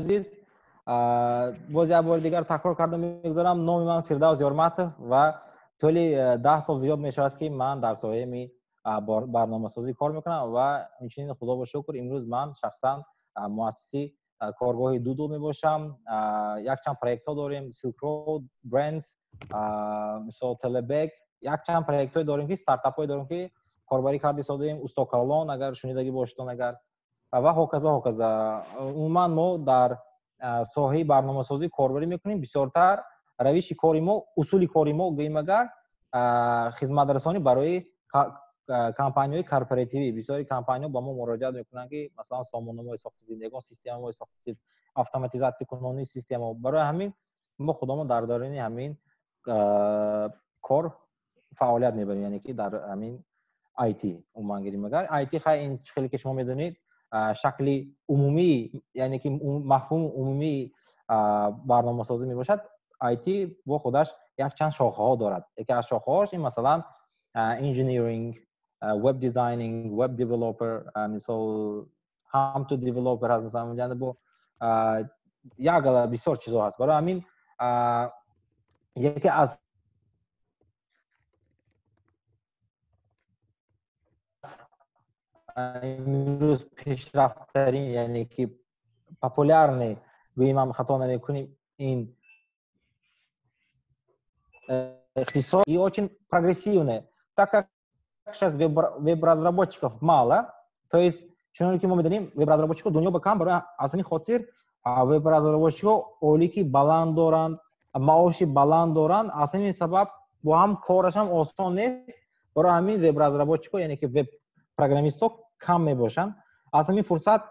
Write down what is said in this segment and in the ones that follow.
Азиз, боз як бори дигар такрор карда мегузорам, номи ман Фирдавс Ёрматов ва тӯли 10 сол зиёд мешавад, ки ман дар соҳаи барномасозӣ кор мекунам ва инчунин, худо ба шукр, имрӯз ман шахсан муассиси коргоҳи Дудл мебошам. Якчанд проектҳо дорем: Silk Road Brands, мисол, Телебек, якчанд проектҳое дорем, ки стартапҳое дорем, ки корбарӣ карда истодаем, Устокалон, агар шунидагӣ бошедон агар, ва ҳоказа, ҳоказа. Умуман, мо дар соҳаи барномасозӣ корбарӣ мекунем. Бисёртар равиши кори мо, усули кори мо гӯем агар, хизматрасонӣ барои компанияҳои корпоративӣ. Бисёри компанияҳо ба мо муроҷиат мекунанд, ки масалан сомонамои сохтидем, ягон системаҳои сохтидем, автоматизатсия кунонии система. Барои ҳамин мо худамон дар доираи ҳамин кор фаъолият мебарем, яъне ки дар ҳамин IT. Умуман гирем агар, IT хай, ин чӣ хеле ки шумо медонед, шакли умумӣ, яъне ки мафҳуми умумии барномасозӣ мебошад. IT бо худаш якчанд шохаҳо дорад. Яке аз шохаҳош ин, масалан, engineering, web designing, web developer, мисол, ҳам ту developer ҳаст, масалан, яъне бо як бисёр чизҳо ҳаст. Барои ҳамин яке аз имрӯз пешрафттарин, яъне ки популярный гӯем ҳам хато намекунем, ин ихтисос и очень прогрессивный, так как сейчас веб-разработчиков мало, то есть чуноне ки мо медонем, веб-разработчикҳо дунё ба кам. Барои аз ҳамин хотир веб-разработчикҳо ойлики баланд доранд, маоши баланд доранд. Аз ҳамин сабаб бо ҳам корашам осон нест. Барои ҳамин веб-разработчикҳо, яъне ки веб программистҳо кам мебошанд. Аз ҳамин фурсат,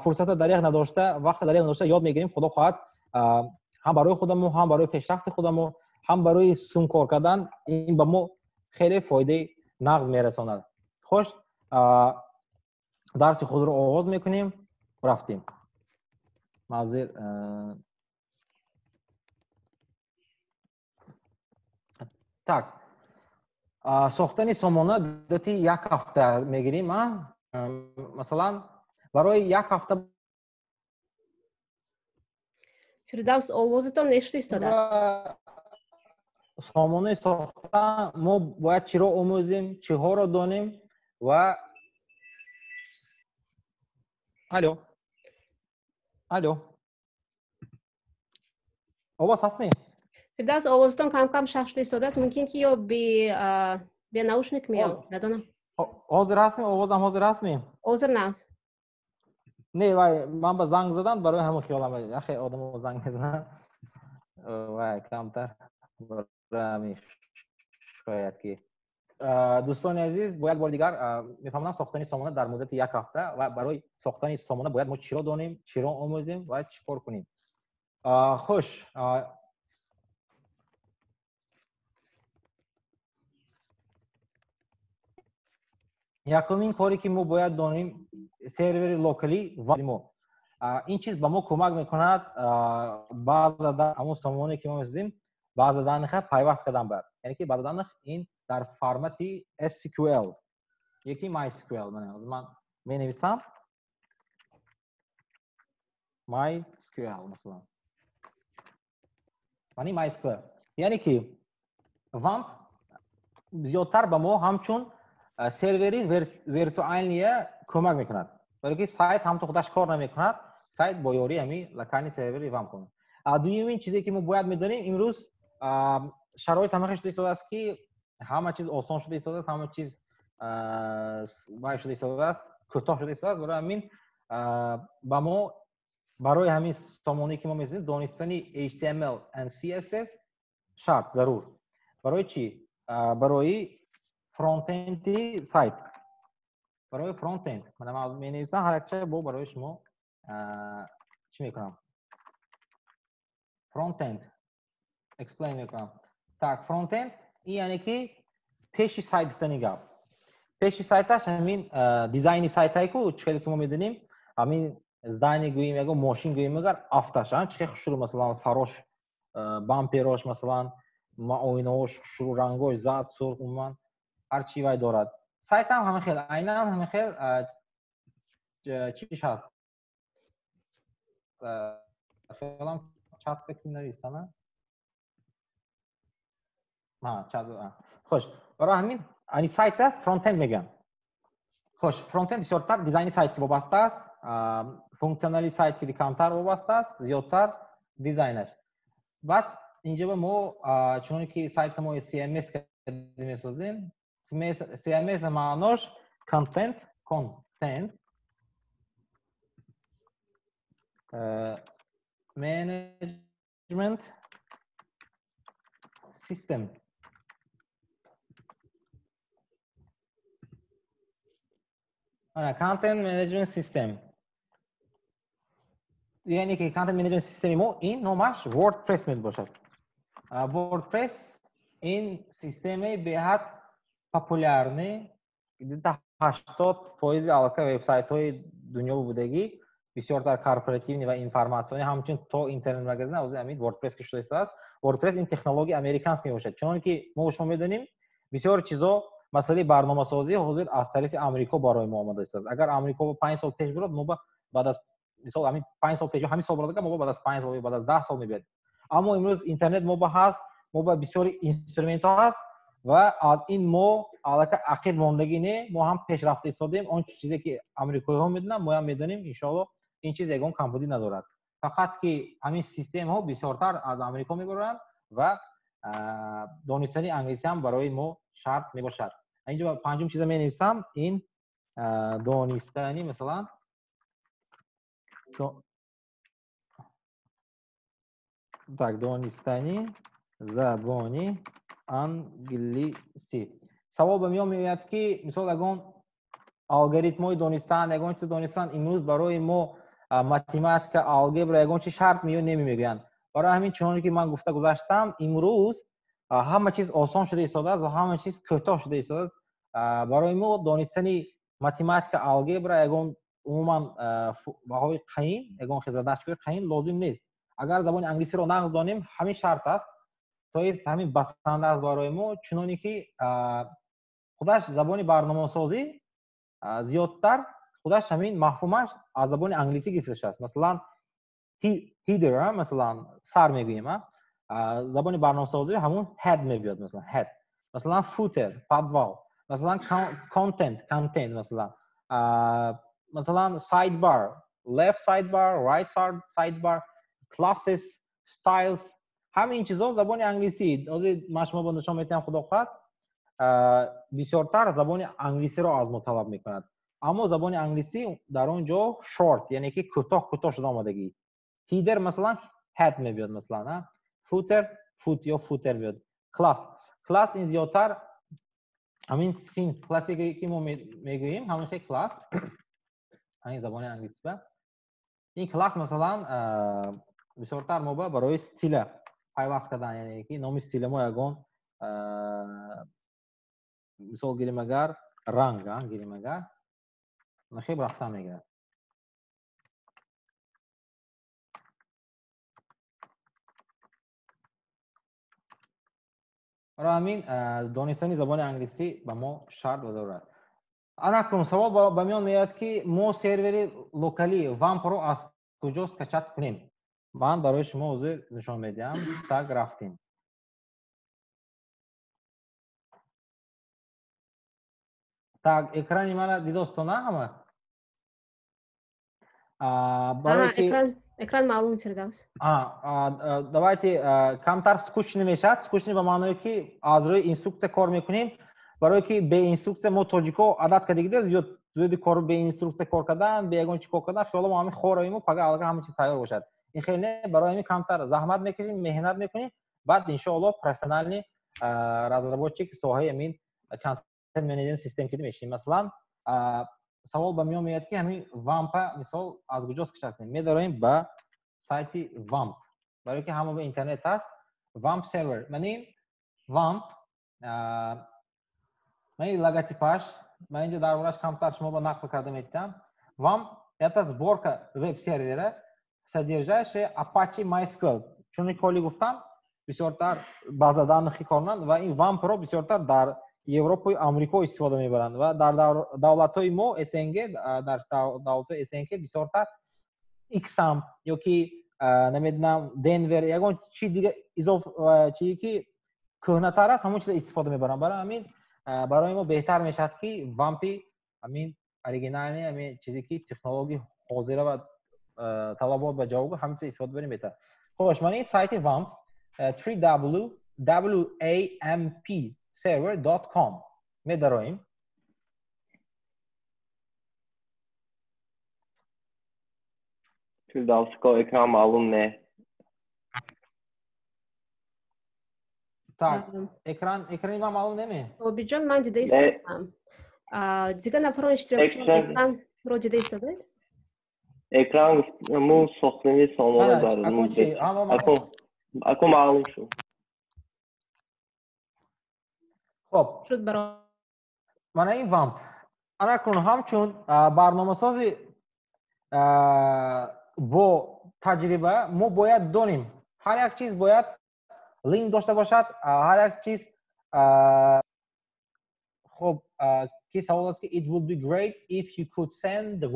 фурсата дареғ надошта, вақта дареғ надошта ёд мегирем. Худо хоҳад, ҳам барои худамо, ҳам барои пешрафти худамо, ҳам барои сум кор кардан ин ба мо хеле фоидаи нағз мерасонад. Хуш, дарси худро оғоз мекунем. Рафтем. Мазир так, сохтани сомона муддати як ҳафта мегирем. Масалан, барои як ҳафта Фирдавс, овозатон нешуда истодааст. Сомонаи сохта мо бояд чиро омӯзем, чиҳоро донем ва алло, алло, овоз ҳастми? Фирдавс, овозатон кам кам шах шуда истодааст. Мумкин ки ё бе наушник меё, надонам. Ҳозир ҳастми овозам? Ҳозир ҳастми? Ҳозир нас. Не, вай ман ба занг заданд, барои ҳамон хиёлам, ахе одамо занг мезананд, вай камтар барои ҳамин шояд ки. Дӯстони азиз, бо як бори дигар мефаҳмонам: сохтани сомона дар муддати як ҳафта ва барои сохтани сомона бояд мо чиро донем, чиро омӯзем ва чӣ кор кунем. Хуш, якумин коре ки мо бояд донем, сервери локалӣ ва мо. Ин чиз ба мо кӯмак мекунад база, ҳамон сомонае ки мо месозем, база данныха пайваст кардан ба, яъне ки база данных ин дар формати SQL яки MySQL. Ман менависам MySQL, масалан, мани MySQL, яъне ки WAMP зиёдтар ба мо ҳамчун сервери виртуальный кӯмак мекунад, барои ки сайт ҳамту худаш кор намекунад, сайт бо ёрии ҳамин локальный сервери WAMP кунад. Дуюмин чизе ки мо бояд медонем: имрӯз шароит ҳама шуда истодааст, ки ҳама чиз осон шуда истодааст, ҳама чиз вай шуда истодааст, кӯтоҳ шуда истодааст. Барои ҳамин ба мо барои ҳамин сомонае ки мо месозем, донистани HTML and CSS шарт, зарур. Барои чӣ? Барои фронтенди сайт, барои фронтенд. Ман менависам ҳар якча, бо барои шумо чӣ мекунам, фронтенд explain мекунам. Так, фронтенд ин яъне ки пеши сайт гуфтани гап. Пеши сайташ ҳамин дизайни сайтае ку, чӣ хеле ки мо медонем, ҳамин здание гӯем, ягон мошин гӯем агар, афташ чӣ хел хушрӯ, масалан, фарош, бамперош, масалан, оинаҳош хушрӯ, рангош зард, сурх, умуман ҳар чи вай дорад. Сайтам ҳама хел, айнан ҳама хел чиш ҳаст. Фиалам чатка ки навистана? Чат. Хош, барои ҳамин ани сайта фронтенд мегӯям. Хош, фронтенд бисёртар дизайни сайт ки вобаста аст, функсионали сайт ки камтар вобаста аст, зиёдтар дизайнаш. Баъд инҷо мо чуноне ки сайта мо CMS месозем, CMS маънош content management system. Content management system. Яъне ки content management системи мо ин номаш WordPress мебошад. WordPress ин системаи беҳад популярный, 80% аллакай вебсайтҳои дунё будагӣ, бисёртар корпоративный ва информатсионӣ, ҳамчунин то интернет магазин ҳозир ҳамин WordPress ки шуда истодааст. WordPress ин технологияи американский мебошад. Чуноне ки мо шумо медонем, бисёр чизо масъалаи барномасозӣ ҳозир аз тарафи Амрико барои мо омада истодааст. Агар Амрико 5 сол пеш бирод, мо баъд аз мисол ҳамин 5 сол пеш ҳамин сол бирод, мо баъд аз 5 сол, баъд аз 10 сол мебиёд. Аммо имрӯз интернет мо ба ҳаст, мо ба бисёри инструментҳо ҳаст ва аз ин мо аллакай ақиб мондагӣ не, мо ҳам пешрафта истодем. Он чизе ки амрикоиҳо медонанд, мо ҳам медонем, иншоалло ин чиз ягон камбудӣ надорад. Фақат ки ҳамин системаҳо бисёртар аз Амрико мебаранд ва донистани англисӣ ҳам барои мо шарт мебошад. Инҷо панҷум чиза менависам, ин донистани масалан так донистани забони англисӣ. Савол ба миён меояд ки мисол ягон алгоритмҳои донистан, ягон чиз донистан имрӯз барои мо математика, алгебра ягон чиз шарт меё намегӯянд. Барои ҳамин чуноне ки ман гуфта гузаштам, имрӯз ҳама чиз осон шуда истодааст ва ҳама чиз кӯтоҳ шуда истодааст. Барои мо донистани математика, алгебра ягон умуман баҳои қаин, ягон задачкаи қаин лозим нест. Агар забони англисиро нағз донем, ҳамин шарт аст. То есть ҳамин басанда аст барои мо, чуноне ки худаш забони барномасозӣ зиёдтар худаш ҳамин мафҳумаш аз забони англисӣ гирифта шудааст. Масалан header, масалан сар мегӯем, забони барномасозӣ ҳамун head мебиёд, масалан head, масалан footer, подвал, масалан content, масалан sidebar, left sidebar, right sidebar, classes, styles, ҳамин чизо забони англисӣ. Ҳозир ман шумо бо нишон медиҳам, худо хоҳад, бисёртар забони англисиро аз мо талаб мекунад. Аммо забони англисӣ дар он ҷо short, яъне ки кӯтоҳ кӯтоҳ шуда омадагӣ. Header масалан head мебиёд, масалан footer, foot ё footer мебиёд. Class, class ин зиёдтар ҳамин син классе ки мо мегӯем, ҳамин хел класс, ҳамин забони англисӣ. Ин класс масалан бисёртар мо барои стила пайваст кардан, яъне ки номи стила мо ягон мисол гирем агар ранг гирем агар хеб рафтан мегирад. Барои ҳамин донистани забони англисӣ ба мо шарт ва зарур аст. Анакнун савол ба миён меояд ки мо сервери локалӣ вампро аз куҷо скачат кунем? Ман барои шумо ҳозир нишон медиҳам. Так рафтем. Так, экрани мана дидостона ҳама? Экран маълум, Фирдавс. Давайте камтар скучный мешавад. Скучный ба маъное ки аз рӯи инструксия кор мекунем. Барое ки бе инструксия мо тоҷико одат кардагида зиёди кор бе инструксия кор кардан, бе ягон чи кор кардан, хиёло мо ҳамин хораем пага аллакай ҳама чиз тайёр бошад. Ин хеле не, барои ҳамин камтар заҳмат мекашем, меҳнат мекунем, баъд иншоалло профессиональный разработчик соҳаи ҳамин контент менеҷмент систем ки мешавем. Масалан, савол ба миён меояд ки ҳамин вампа мисол аз куҷо скачат кунем? Медароем ба сайти вамп, барое ки ҳама ба интернет ҳаст. Вамп сервер. Ман ин вамп, ман ин логотипаш, ман инҷо дар борааш камтар шумо ба нақл карда метавам. Вамп это сборка веб-сервера, содержащая Apache MySQL. Чуни коли гуфтам, бисёртар база данных кор ва ин вампро бисёртар дар Европа ва Амрико истифода мебаранд ва дар давлатҳои мо СНГ, дар давлатҳои СНГ бисёртар XAMPP ё ки намедонам, Денвер, ягон чи дига изоф чие ки кӯҳнатар аст, ҳамон чиза истифода мебарам. Барои ҳамин барои мо беҳтар мешавад, ки WAMP ҳамин оригинални, ҳамин чизе ки технологияи ҳозира ва талабот ба ҷавобгӯ, ҳамин чиза истифода барем беҳтар. Хош, ман ин сайти WAMP 3w wampserver.com медароем. Фирдавско, экран маълум не. Так, экрани ман маълум неме? Обиҷон, ман дида истодам. Дигар нафарон иштирокчиён экранро дида истодаед? Экран му сохтани сомона дар акун маълум шуд. Хоб, мана ин WAMP. Ана акнун ҳамчун барномасози бо таҷриба мо бояд донем, ҳар як чиз бояд линк дошта бошад, ҳар як чиз. Хоб, ки савол аст, ки "It would be great if you could send the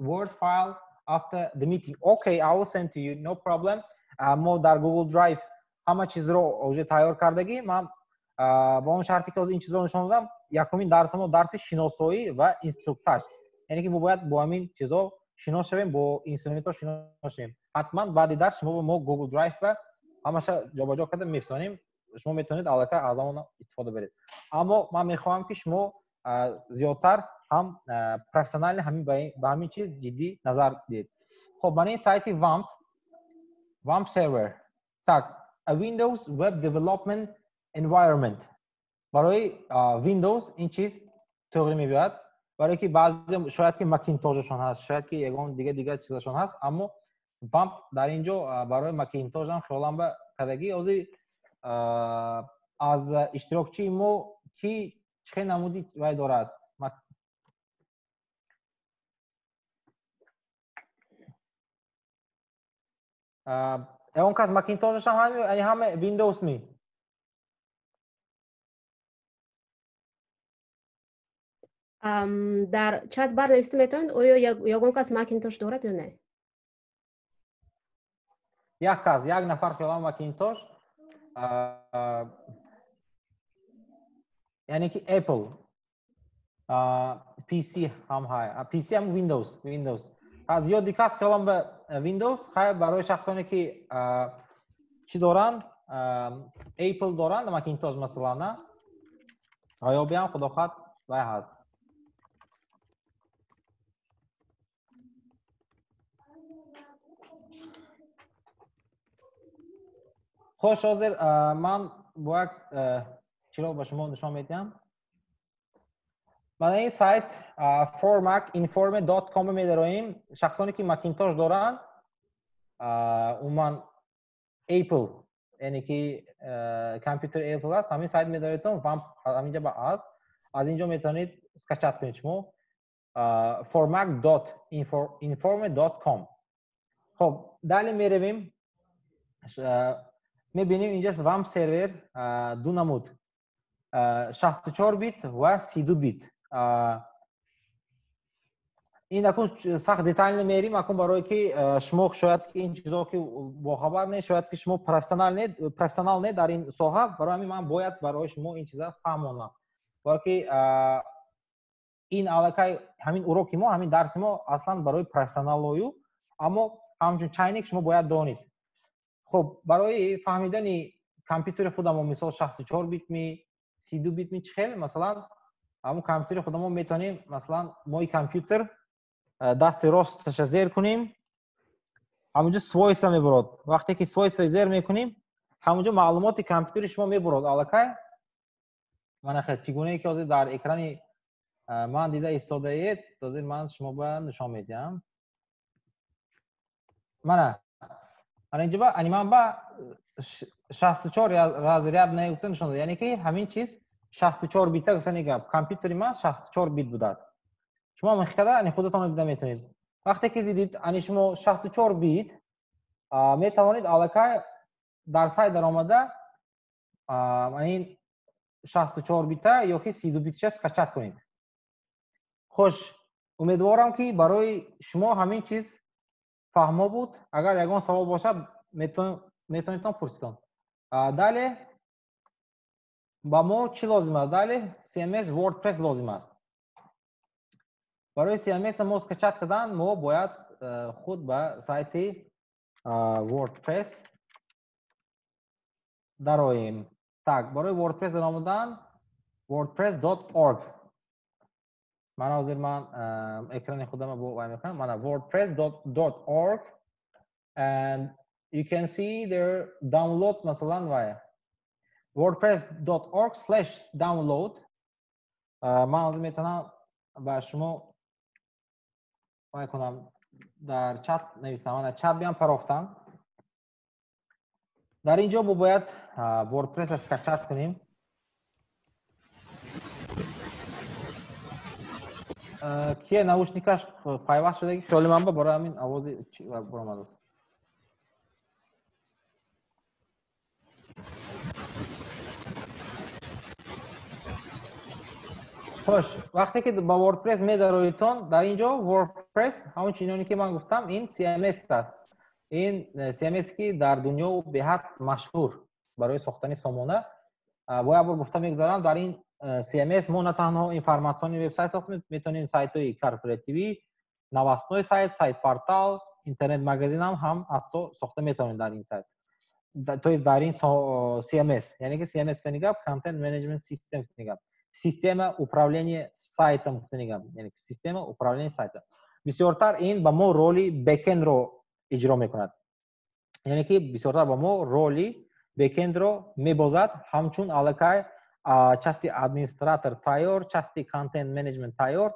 word file after the meeting." Okay, I will send to you, no problem. Мо дар Google Drive ҳама чизро уже тайёр кардагӣ. Ман ба он шарте ки ҳозир ин чизро нишон додам, якумин дарси мо дарси шиносоӣ ва инструктаж, яъне ки мо бояд бо ҳамин чизо шинос шавем, бо инструментҳо шинос шавем. Ҳатман баъди дарс шумо мо Google Drive ба ҳамаша ҷобаҷо карда мефисонем, шумо метавонед аллакай аз он истифода баред. Аммо ман мехоҳам, ки шумо зиёдтар ҳам профессионально ҳамин ба ҳамин чиз ҷиддӣ назар диҳед. Хоб, ман ин сайти WAMP, WAMP server. Так, a Windows Web Development Environment. Барои Windows ин чиз тоғри мебиёяд, барое ки баъзе шояд ки Macintosh-шон ҳаст, шояд ки ягон дига чизашон ҳаст, аммо WAMP дар ин ҷо барои Macintosh ҳам хиёлам ба кардагӣ. Ҳозир аз иштирокчии мо ки чӣ намуди вай дорад? Ягон кас Macintosh-шам ҳам, ҳама Windows ми? Дар чат бар нависта метавонед, оё ягон кас Macintosh дорад ё не? Як кас, як нафар хиёлам Macintosh, яъне ки Apple PC ҳам ҳай, PC ҳам Windows зиёди кас хиёлам ба Windows. Хай, барои шахсоне ки чӣ доранд, Apple доранд, Macintosh масалан, ғаёбиам худо хоҳад вай ҳаст. Хош, ҳозир ман бо як чиро ба шумо нишон медиҳам. Мана ин сайт formacinforme.com медароем. Шахсоне ки Macintosh доранд, умуман Apple, яъне ки компютер Apple аст, ҳамин сайт медароедтон, WAMP ҳаминҷа аст, аз ин ҷо метавонед скачать кунед шумо formac.informe.com. Хоб, далее меравем, мебинем инҷаст WAMP сервер ду намуд: 64 бит ва 32 бит. Ин акун сахт детально мерим акун, барое ки шумо шояд ки ин чизо ки бохабар не, шояд ки шумо профессионал не дар ин соҳа. Барои ҳамин ман бояд барои шумо ин чиза фаҳмонам, барое ки ин аллакай ҳамин уроки мо, ҳамин дарси мо аслан барои профессионалою, аммо ҳамчун чайник шумо бояд донед. Хуб, барои фаҳмидани компютери худамо, мисол, 64 бит ми, 32 бит ми, чӣ хел, масалан, ҳамун компютери худамо метавонем, масалан, мои компютер дасти росташа зер кунем, ҳамунҷо свойства мебурод. Вақте ки свойства зер мекунем, ҳамунҷо маълумоти компютери шумо мебурод аллакай. Мана хел, чӣ гунае ки ҳозир дар экрани ман дида истодаед, ҳозир ман шумо ба нишон медиҳам. Мана ана инҷо ба ани ман ба 64 разрядное гуфта нишон дод, яъне ки ҳамин чиз 64 бита гуфтани гап, компютери ман 64 бит будааст. Шумо мехкада ани худатонро дида метавонед. Вақте ки дидид ани шумо 64 бит, метавонед аллакай дар сайт даромада ин 64 бита ё ки 32 битша скачать кунед. Хуш, умедворам, ки барои шумо ҳамин чиз Фаҳмо буд. Агар ягон савол бошад, метавонедтон пурсидон. Дале ба мо чӣ лозим аст? Дале CMS WordPress лозим аст. Барои CMS мо скачать кардан мо бояд худ ба сайти WordPress дароем. Так, барои WordPress даромадан wordpress.org. Ман ҳозир ман экрани худамро бо вай мекунам. Мана wordpress.org and you can see there download, масалан, вай wordpress.org/download. Ман ҳозир метавонам ба шумо вай кунам, дар чат нависам. Мана чат биям парохтам. Дар ин ҷо мо бояд WordPress-ро скачать кунем. Кие наушникаш пайваст шудаги, хиёли ман ба барои ҳамин овози баромад. Хош, вақте ки ба WordPress медароитон, дар ин ҷо WordPress ҳамон чиноне ки ман гуфтам, ин CMS аст. Ин CMS ки дар дунё беҳад машҳур барои сохтани сомона. Бо як бор гуфта мегузарам, дар ин CMS мо на танҳо информатсиони вебсайт сохтем, метавонем сайтҳои корпоративӣ, новостной сайт, сайт-портал, интернет-магазин ҳам ҳатто сохта метавонем дар ин сайт. То есть дар ин CMS, яъне ки CMS гуфтани гап Content Management System гуфтани гап. Система управления сайтом гуфтани гап, яъне система управления сайтом. Бисёртар ин ба мо роли бэкэндро иҷро мекунад. Яъне ки бисёртар ба мо роли бэкэндро мебозад, ҳамчун аллакай части администратор тайёр, части контент менеҷмент тайёр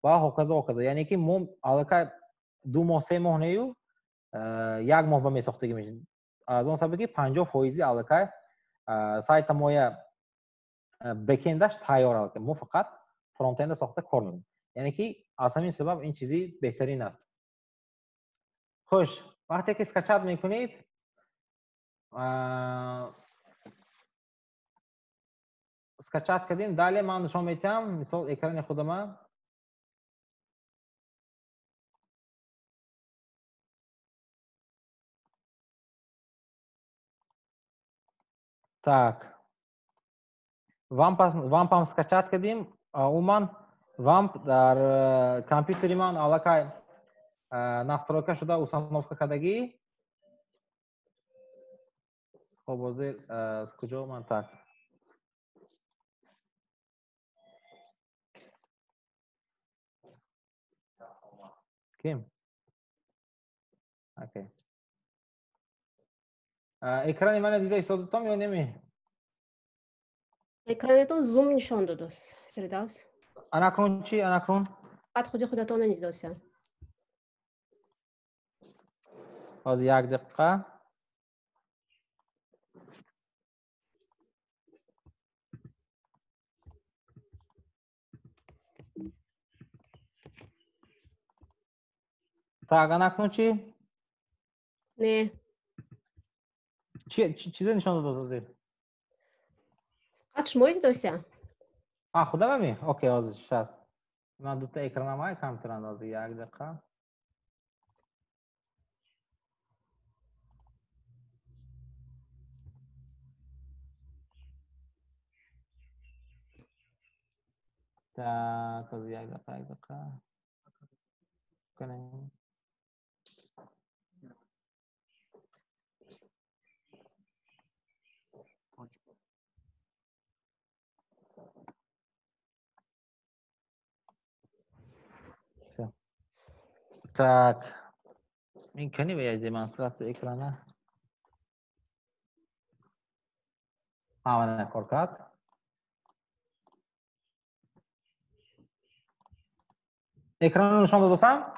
ва ҳоказо ҳоказо. Яъне ки мо аллакай 2 моҳ, 3 моҳ нею 1 моҳ ба месохтагӣ мешавад. Аз он сабаб ки 50% аллакай сайта моя бэкэндаш тайёр аллакай. Мо фақат фронтенда сохта кор мекунем. Яъне ки аз ҳамин сабаб ин чизи беҳтарин аст. Хуш, вақте ки скачать мекунед, скачать кардем, дале ман нишон медиҳам, мисол экрани худама. Так. Вампам скачать кардем. Умуман вамп дар компютери ман аллакай настройка шуда, установка кардагӣ. Хоб, ҳозир куҷо ман так. Ким? Окей. Экрани мана дида истодатом ё неми? Экранетон зум нишон додост, Фирдавс. Анакрон чи? Анакрон? Фақат худи худатон надидося. Ҳозир як дақиқа. Так, анакрон чи? Не. Чизе нишон додост ҳозир? Фақат шумо дидося. А, худам ами? Окей, ҳозир щас. Ман дута экранам ай компютерам ҳозир як дақиқа. Так, ҳозир як дақиқа, як дақиқа. Кунем. Так, ин кани ба як демонстратсия экрана? Мана кор кард. Экранро нишон додосам?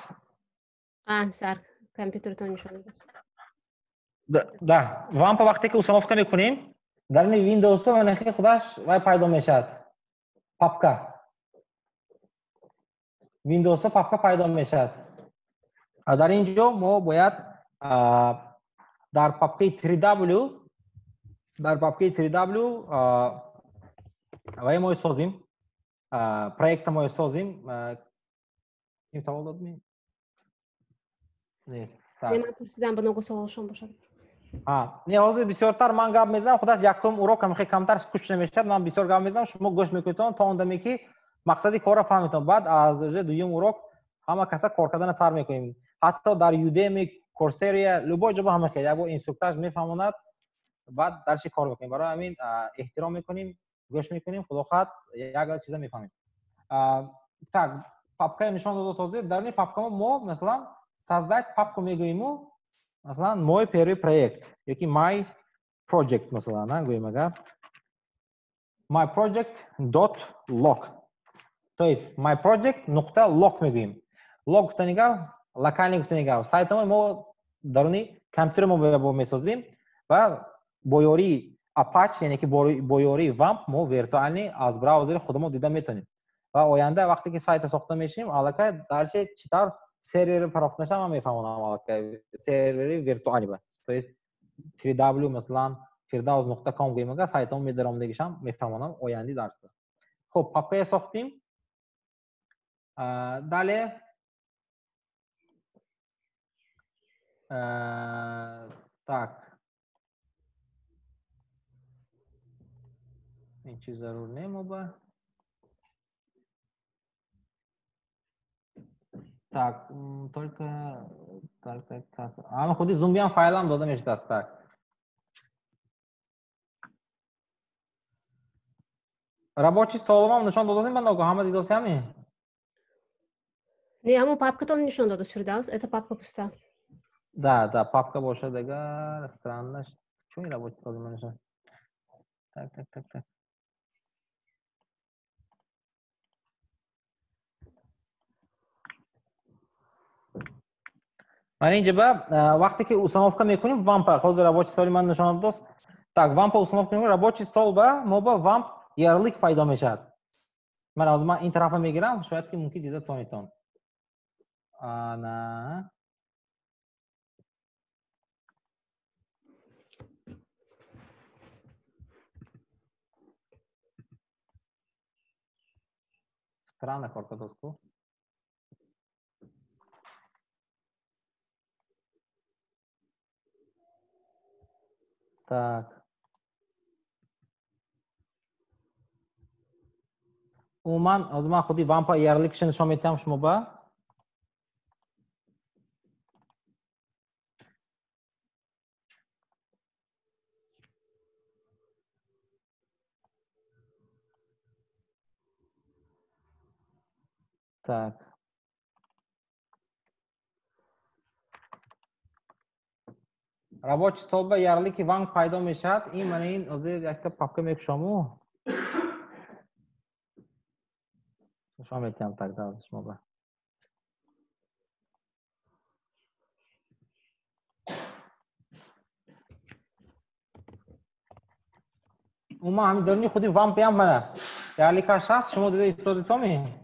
Сар, компютертон нишон додос. Да, вампа вақте ки установка мекунем, дар ин Windows-то ванахи худаш вай пайдо мешавад. Папка. Windows-то папка пайдо мешавад. Дар ин ҷо мо бояд дар папкаи 3W, дар папкаи 3W вай мо созим, проекта мо созим. Ким савол дод ми? Не. Ман пурсидам, ба ногу саволшон бошад. Не, ҳозир бисёртар ман гап мезанам, худаш якум урок ҳам хеле камтар скучно мешавад. Ман бисёр гап мезанам, шумо гӯш мекунедтон то он даме ки мақсади корро фаҳмедтон. Баъд аз дуюм урок ҳама каса кор кардана сар мекунем. Ҳатто дар Udemy, Coursera, любой ҷо ҳама хеле як бор инструктаж мефаҳмонад, баъд дарши кор мекунем. Барои ҳамин эҳтиром мекунем, гӯш мекунем, худо хоҳад як чиза мефаҳмем. Так, папкаи нишон дода созед. Дар ин папка мо масалан создать папку мегӯему, масалан мой первый проект ёки my project, масалан, гӯем агар my project dot log, то есть my project нуқта log мегӯем. Log гуфтани гап локальный гуфтани гап. Сайтҳои мо даруни компютери мо месозем ва бо ёрии Apache, яъне ки бо ёрии WAMP мо виртуални аз браузери худамо дида метавонем. Ва оянда вақте ки сайта сохта мешавем, аллакай дарше чӣ тавр сервери парохта мешавам, ман мефаҳмонам аллакай сервери виртуални ба. То есть 3w масалан firdaus.com гӯем агар сайтамо медаромдагишам мефаҳмонам оянди дарсда. Хуб, папкая сохтем. Далее так, ин чиз зарур немоба. Так, только так, так, так. Ама худи зумбиам файлам дода мешудааст. Так. Рабочий столам нишон додасем ба ногу, ҳама дидосем? Не, ҳамон папкатон нишон додас, Фирдавс, это папка пуста. Да, да, папка бошад агар, странно. Чун рабочий стол нишон? Так, так, так, так. Ман инҷа ба вақте ки установка мекунем WAMP, ҳозир рабочий столи ман нишон додааст. Так, WAMP установка мекунем, рабочий стол ба мо ба WAMP ярлык пайдо мешавад. Ман ҳозир ман ин тарафа мегирам, шояд ки мумкин дида тонитон. Ана странно кор кардааст ку. Так. Умуман, ҳозир ман худи WAMP ярлыкша нишон медиҳам шумо ба. Так. Рабочий стол ба ярлыки WAMP пайдо мешавад. Ин мана ин ҳозир якта папка мекушому. Нишон медиҳам тогда ҳозир шумо ба. Умуман ҳамин даруни худи WAMP ҳам мана ярликаш ҳаст, шумо дида истодитоми?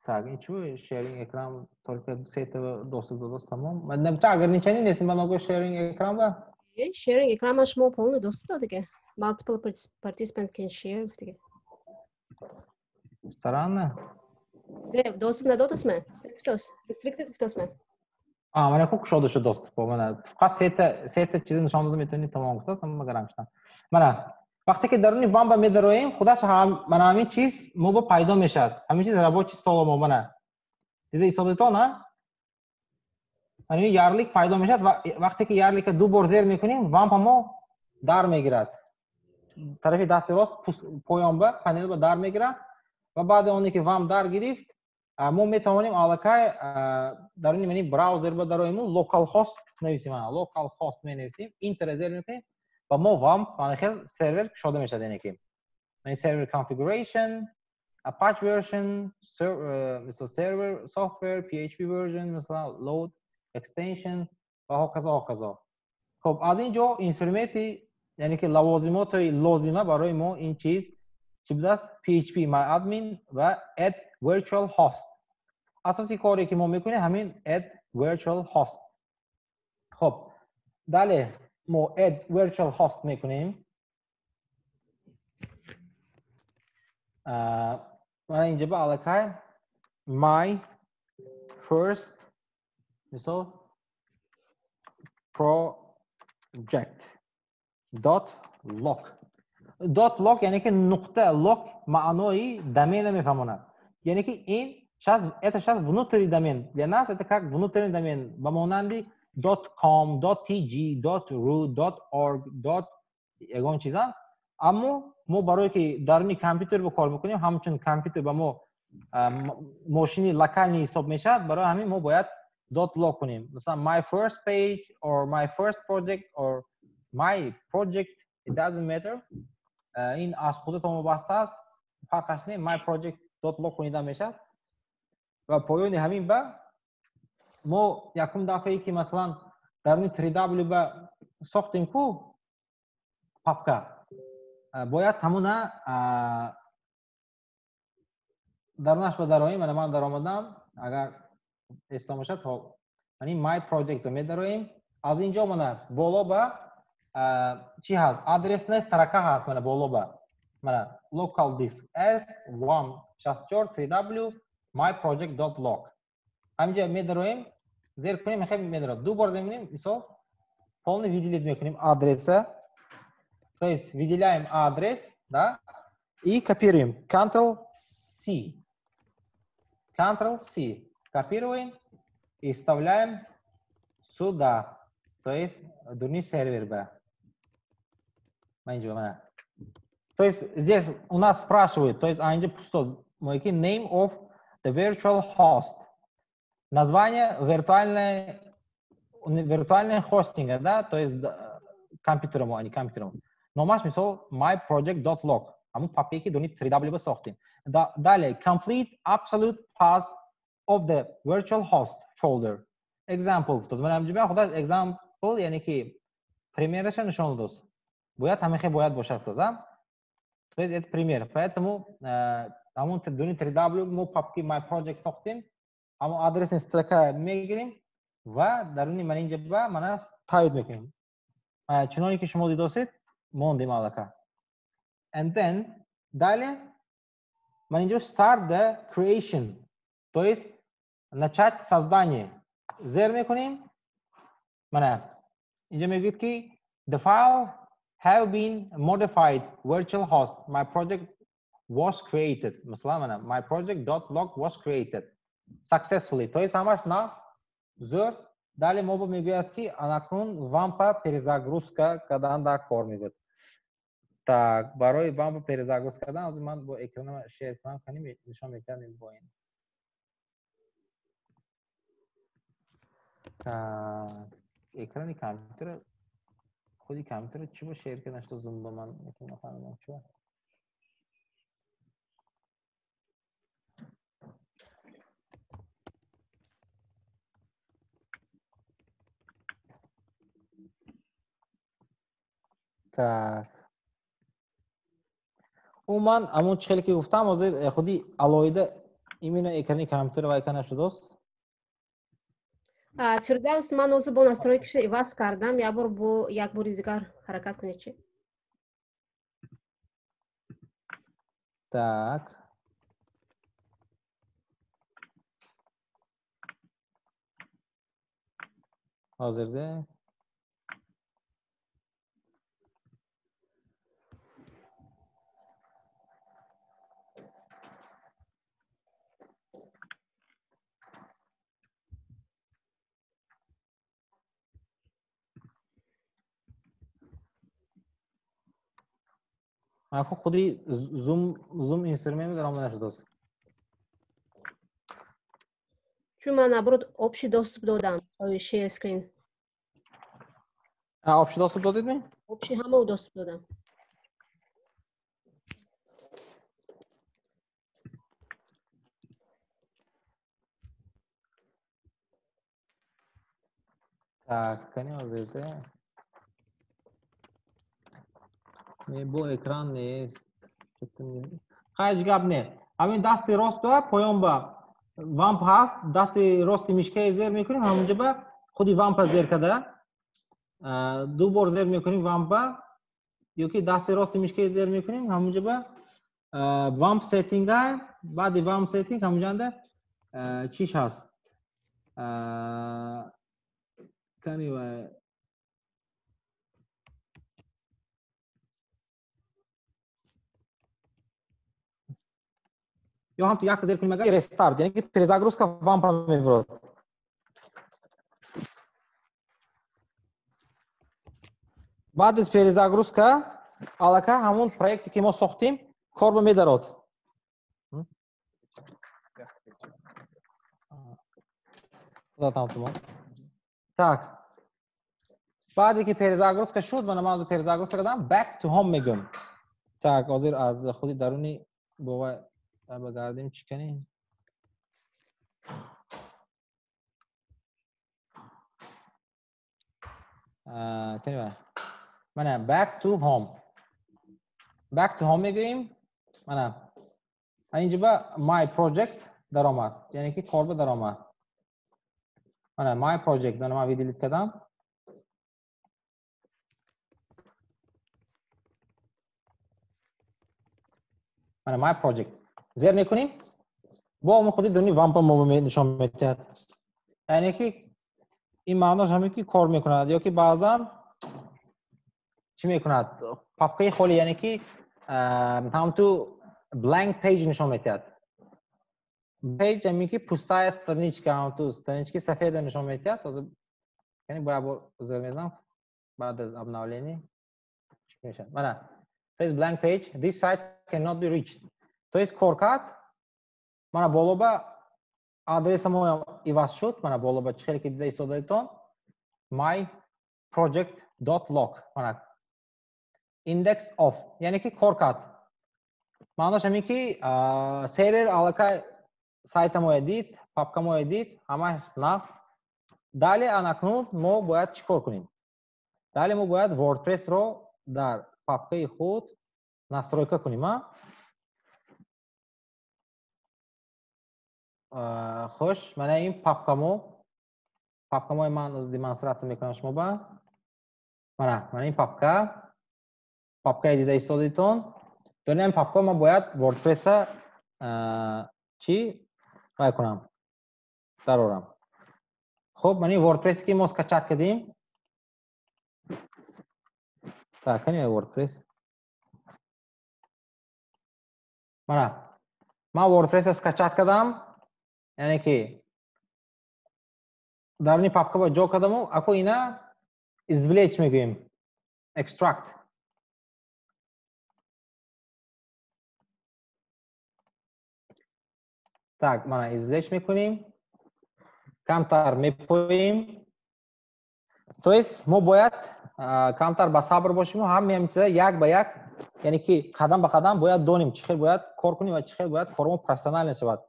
Так, ин чӣ sharing экран только сета доступ додааст, тамом. Набта ограничение нест ба ногу sharing экран ба? Sharing экран ман шумо полный доступ додиге. Multiple participants can share диге. Странно. Зе доступ надодас ме? Зе restricted гуфтос ме? Мана ку кушода шуд доступ. Мана фақат сета чизи нишон дода метавонӣ, тамом гуфтааст, аммо гарам шудам. Мана вақте ки даруни WAMP медароем, худаш мана ҳамин чиз мо ба пайдо мешавад. Ҳамин чиз рабочий стол мо мана. Дида истодитон, а? Ҳамин ярлик пайдо мешавад ва вақте ки ярлика ду бор зер мекунем, WAMP мо дар мегирад. Тарафи дасти рост поён ба панел ба дар мегирад ва баъди оне ки WAMP дар гирифт, мо метавонем аллакай даруни мани браузер ба дароему localhost нависем, localhost менависем, enter зер мекунем ва мо WAMP мана хел сервер кушода мешавад, яъне ки мани server configuration, Apache version, мисол server software, PHP version, масалан load extension ва ҳоказо ҳоказо. Хуб, аз ин ҷо инструменти, яъне ки лавозимоти лозима барои мо ин чиз чӣ будааст? PHP MyAdmin ва add virtual host. Асоси коре ки мо мекунем ҳамин add virtual host. Хуб, дале мо add virtual host мекунем. Мана инҷа ба аллакай my first, мисол, project dot loc. Dot loc, яъне ки нуқта loc маънои домена мефаҳмонад. Яъне ки ин сейчас, это сейчас внутренний домен. Для нас это как внутренний домен. Ба монанди .com, .tg, .ru, .org, ягон чиза. Аммо мо барое ки даруни компютер бо кор мекунем, ҳамчун компютер ба мо мошини локальный ҳисоб мешавад, барои ҳамин мо бояд .loc кунем. Масалан, my first page or my first project or my project, it doesn't matter. Ин аз худатон вобаста аст, фарқаш не, my project .loc кунида мешавад. Ва поёни ҳамин ба мо якум дафъае ки, масалан, даруни 3W ба сохтем ку папка, бояд ҳамуна дарунаш ба дароем. Мана, ман даромадам, агар эслом бошад, мани my project медароем. Аз инҷо мана боло ба чӣ ҳаст? Адресная строка ҳаст. Мана, боло ба мана local disk s 1 64 3w myproject.loc. Ҳаминҷа медароем, зер кунем, мехоҳем, медарод. Ду бор зер мекунем, мисол, полный выделить мекунем адреса, то есть выделяем адрес, да, и копируем Ctrl C, Ctrl C, копируем и вставляем сюда, то есть дуни сервер ба мана. То есть здесь у нас спрашивают, то есть инҷа пусто, name of the virtual host, название виртуальной хостинга, да, то есть компьютерому, а не компьютерому. Номаш, мисол, myproject.loc, ҳамун папке ки дуни 3W сохтем. Далее, complete absolute path of the virtual host folder. Example, то есть ман худаш example, яъне ки примераша нишон дод. Бояд ҳамихе бояд бошад, то есть это пример. Поэтому ҳамун дуни 3W мо папки my project сохтем, ҳамон адресный строка мегирем ва даруни ман инҷа ба мана ставить мекунем. Чуноне ки шумо дидосед, мондем аллака. And then далее ман инҷо start the creation, то есть начать создание зер мекунем. Мана, инҷа мегӯяд ки the file have been modified, virtual host my project was created. Масалан, мана my project.log was created successfully, то есть ҳамаш нағз, зӯр. Далее мо мегӯяд ки анакнун WAMP-а перезагрузка кардан дар кор мегӯяд. Так, барои WAMP-а перезагрузка кардан ҳозир ман бо экранама share кунам, кани нишон мекардем бо ин. Так, экрани компютера, худи компютера чӣ бо share кардан шуд? Зум ба ман нафаҳмидам чӣ. Так. Умуман, ҳамон чӣ хеле ки гуфтам, ҳозир худи алоҳида именно экрани компютер вайка нашудост. Фирдавс, ман ҳозир бо настройкаша иваз кардам, як бор бо як бори дигар ҳаракат кунед чи. Так. Ҳозирда. Ако худи зум инструмент даромада нашудааст. Чун ман, наоборот, общий доступ додам, share screen. А, общий доступ додед ми? Общий ҳама доступ додам. Так, кани ҳозирда. Не, бо экран нест. Ҳеҷ гап не. Ҳамин дасти рост ба поён ба WAMP ҳаст, дасти рости мишкаи зер мекунем, ҳамонҷа ба худи WAMP-а зер карда, ду бор зер мекунем WAMP-а, ё ки дасти рости мишкаи зер мекунем, ҳамонҷа ба WAMP setting, баъди WAMP setting ҳамонҷанда чиш ҳаст? Кани ва ё ҳам ту як зер кунем, агар restart, яъне ки перезагрузка WAMP мебурад. Баъд аз перезагрузка аллакай ҳамон проекте ки мо сохтем кор ба медарод. Так, баъде ки перезагрузка шуд, мана ман перезагрузка кардам, back to home мегӯям. Так, ҳозир аз худи даруни бова багардем, чӣ канем? Мана back to home. Back to home мегӯем. Мана инҷа ба my project даромад, яъне ки кор ба даромад. Мана my project, мана ман выделить кардам. Мана my project. Зер мекунем, бо мо худи дуни WAMP мо нишон медиҳад. Яъне ки ин маънош ҳамин ки кор мекунад, ё ки баъзан чӣ мекунад? Папкаи холӣ, яъне ки ҳамту blank page нишон медиҳад. Page ҳамин ки пустая страничка, ҳамту странички сафеда нишон медиҳад. Ҳозир яъне бояд зер мезанам баъд аз обновление чӣ мешавад? Мана, то есть blank page, this site cannot be reached. То есть кор кард, мана боло ба адреса мо иваз шуд, мана боло ба чӣ хеле ки дида истодаедтон myproject.log, мана index of, яъне ки кор кард. Маънош ҳамин ки сервер аллакай сайта моя дид, папка моя дид, ҳамаш нақс. Далее анакнун мо бояд чӣ кор кунем? Далее мо бояд WordPress-ро дар папкаи худ настройка кунем. Хуш, мана ин папкамои ман демонстратсия мекунам шумо ба. Мана ин папка, папкаи дида истодитон. Дар ин папка ман бояд WordPress-а чӣ вай кунам, дарорам. Хуб, мана ин WordPress ки мо скачать кардем. Так, кани WordPress? Мана, ман WordPress-а скачать кардам, яъне ки дар ин папка ба ҷо кардаму, ако ина извлечь мегӯем, extract. Так, мана извлечь мекунем, камтар мепоем. То есть мо бояд камтар ба сабр бошем ва ҳамаи чиза як ба як, яъне ки қадам ба қадам бояд донем чӣ хел бояд кор кунем ва чӣ хел бояд кормо профессионально шавад.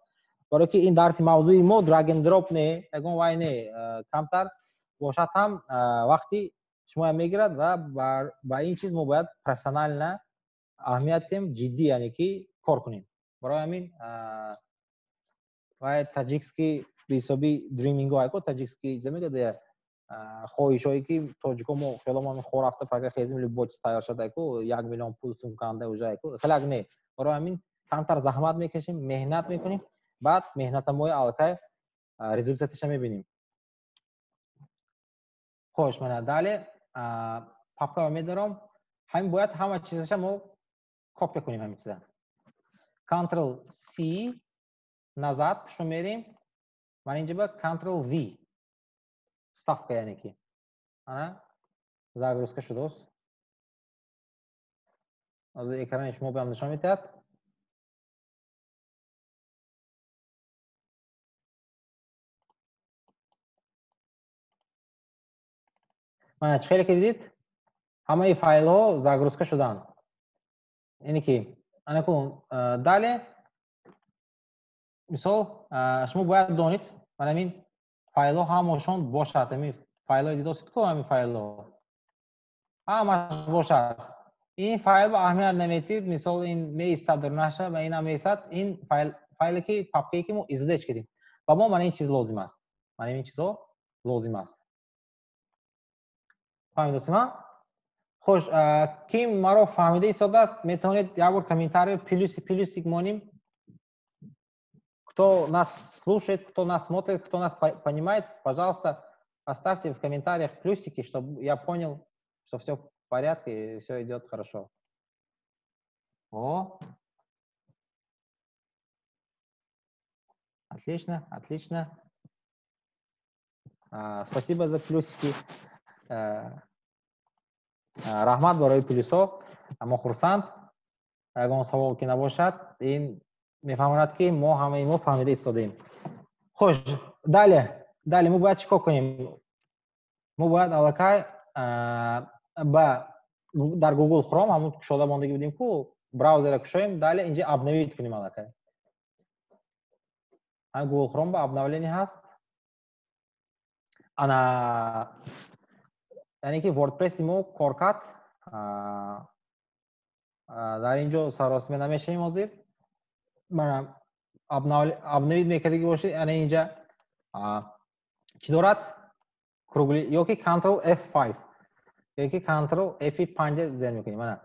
Барои ки ин дарси мавзӯи мо drag and drop не, ягон вай не, камтар бошад ҳам вақти шумоям мегирад ва ба ин чиз мо бояд профессионально аҳамият диҳем, ҷиддӣ, яъне ки кор кунем. Барои ҳамин вай таҷикский беҳисоби дриминго айко таҷикский чиза мегӯяд, хоҳишҳое ки тоҷико мо хеломон хор рафта пага хезим любой чиз тайёр шуд айко 1 миллион пул сумканда уже айко хелак не. Барои ҳамин камтар заҳмат мекашем, меҳнат мекунем, баъд меҳнатамои аллакай результаташа мебинем. Хош, мана дале папкаро медаром, ҳамин бояд ҳама чизаша мо копия кунем, ҳамин чиза. Ctrl C назад пушо мерем, ман инҷа ба Ctrl V ставка, яъне ки ана загрузка шудааст. Ҳозир экрани шумо баам нишон медиҳад. Мана чӣ хеле ки дидед, ҳамаи файлҳо загрузка шуданд. Яъне ки анаку дале мисол шумо бояд донед, мана ҳамин файлҳо ҳамашон бошад, ҳамин файлҳои дидосед ку, ҳамин файлҳо ҳамаш бошад. Ин файл ба аҳамият наметид, мисол ин меистад дар наша ва инам меистад, ин файле ки папкае ки мо извлечь кардем. Ба мо мана ин чиз лозим аст. Мана ин чизҳо лозим аст. Фаҳмидастем, ҳа? Хуш, ки маро фаҳмида истодааст, метавонед як бор комментарий плюси плюсик моним. Кто нас слушает, кто нас смотрит, кто нас понимает, пожалуйста, оставьте в комментариях плюсики, чтобы я понял, что все в порядке и все идет хорошо. О, отлично, отлично. Спасибо за плюсики. Раҳмат барои плюсҳо, мо хурсанд. Ягон савол ки набошад, ин мефаҳмонад, ки мо ҳамаи мо фаҳмида истодаем. Хуш, далее мо бояд чӣ кор кунем? Мо бояд аллакай ба дар Google Chrome ҳамун кушода мондагӣ будем ку, браузера кушоем, далее инҷа обновить кунем аллакай. Ҳам Google Chrome ба обновление ҳаст. Ана, яъне ки WordPress мо кор кард. Дар ин ҷо саросима намешавем ҳозир. Мана, обновить мекардагӣ бошед, яъне инҷа чӣ дорад? Кругли ёки Ctrl F5 ёки Ctrl F5 зер мекунем. Мана,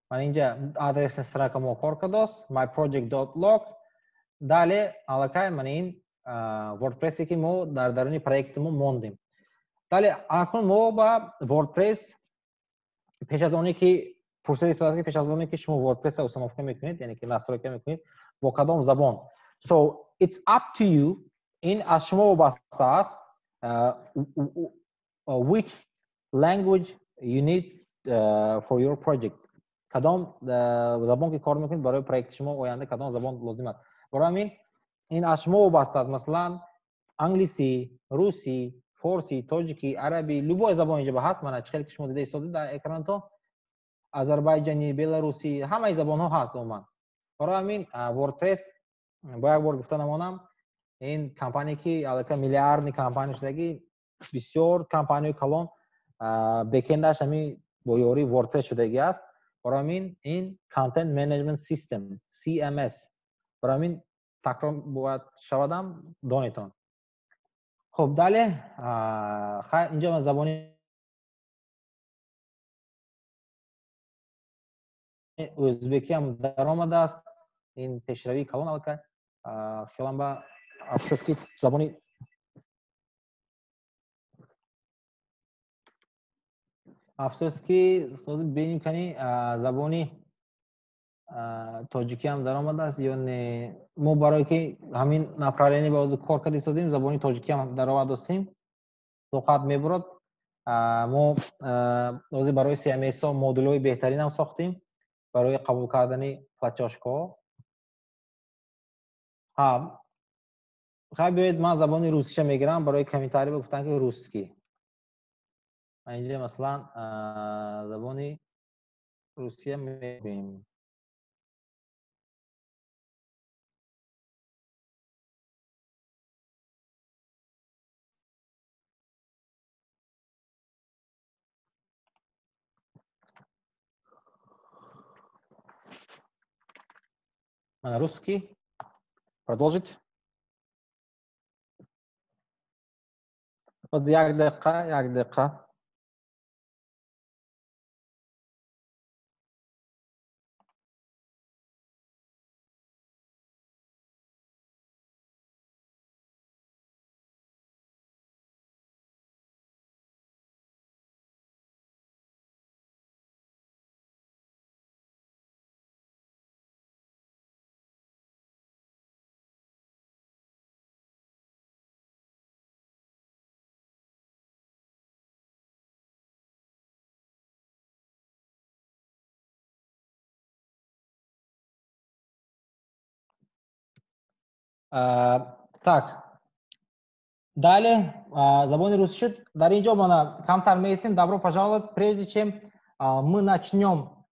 мана инҷа адресная строка мо кор кардост, myproject.log. Далее аллакай мана ин WordPress ки мо дар даруни проекти мо мондем. Далее акнун мо ба WordPress пеш аз оне ки пурсида истодааст, ки пеш аз оне ки шумо WordPress-ро установка мекунед, яъне ки настройка мекунед, бо кадом забон. So it's up to you, ин аз шумо вобаста аст, which language you need for your project. Кадом забон ки кор мекунед, барои проекти шумо оянда кадом забон лозим аст. Барои ҳамин ин аз шумо вобаста аст. Масалан, англисӣ, русӣ, форсӣ, тоҷикӣ, арабӣ, любой забон инҷа ҳаст. Мана, чӣ хеле ки шумо дида истодед дар экранатон, азарбайҷанӣ, беларусӣ, ҳамаи забонҳо ҳаст умуман. Барои ҳамин WordPress, бо як бор гуфта намонам, ин компания ки аллакай миллиардный компания шудагӣ, бисёр компанияи калон бэкендаш ҳамин бо ёрии WordPress шудагӣ аст. Барои ҳамин ин Content Management System, CMS. Барои ҳамин такрор бояд шавадам, донетон. Хуб, далее хайр, инҷа ман забони ӯзбекӣ ҳам даромадааст. Ин пешравии калон аллакай. Хиёлам ба афсӯс ки забони афсӯс ки ҳозир бинем, кани забони тоҷикӣ ҳам даромадааст ё не. Мо барое ки ҳамин направление ба ҳозир кор карда истодем, забони тоҷикӣ ҳам даровардастем, тоқат мебурад. Мо ҳозир барои CMS-ҳо модулҳои беҳтаринам сохтем барои қабул кардани платёжкаҳо. Ҳа, хай, биёед, ман забони русиша мегирам. Барои комментарий гуфтан ки русский. Ман инҷа масалан забони русия мегӯем. На русский. Продолжить. Вот як дақиқа, як дақиқа. Так, далее забони русӣ шуд. Дар ин ҷо мана камтар меистем. Добро пожаловать. Прежде чем мы начнем,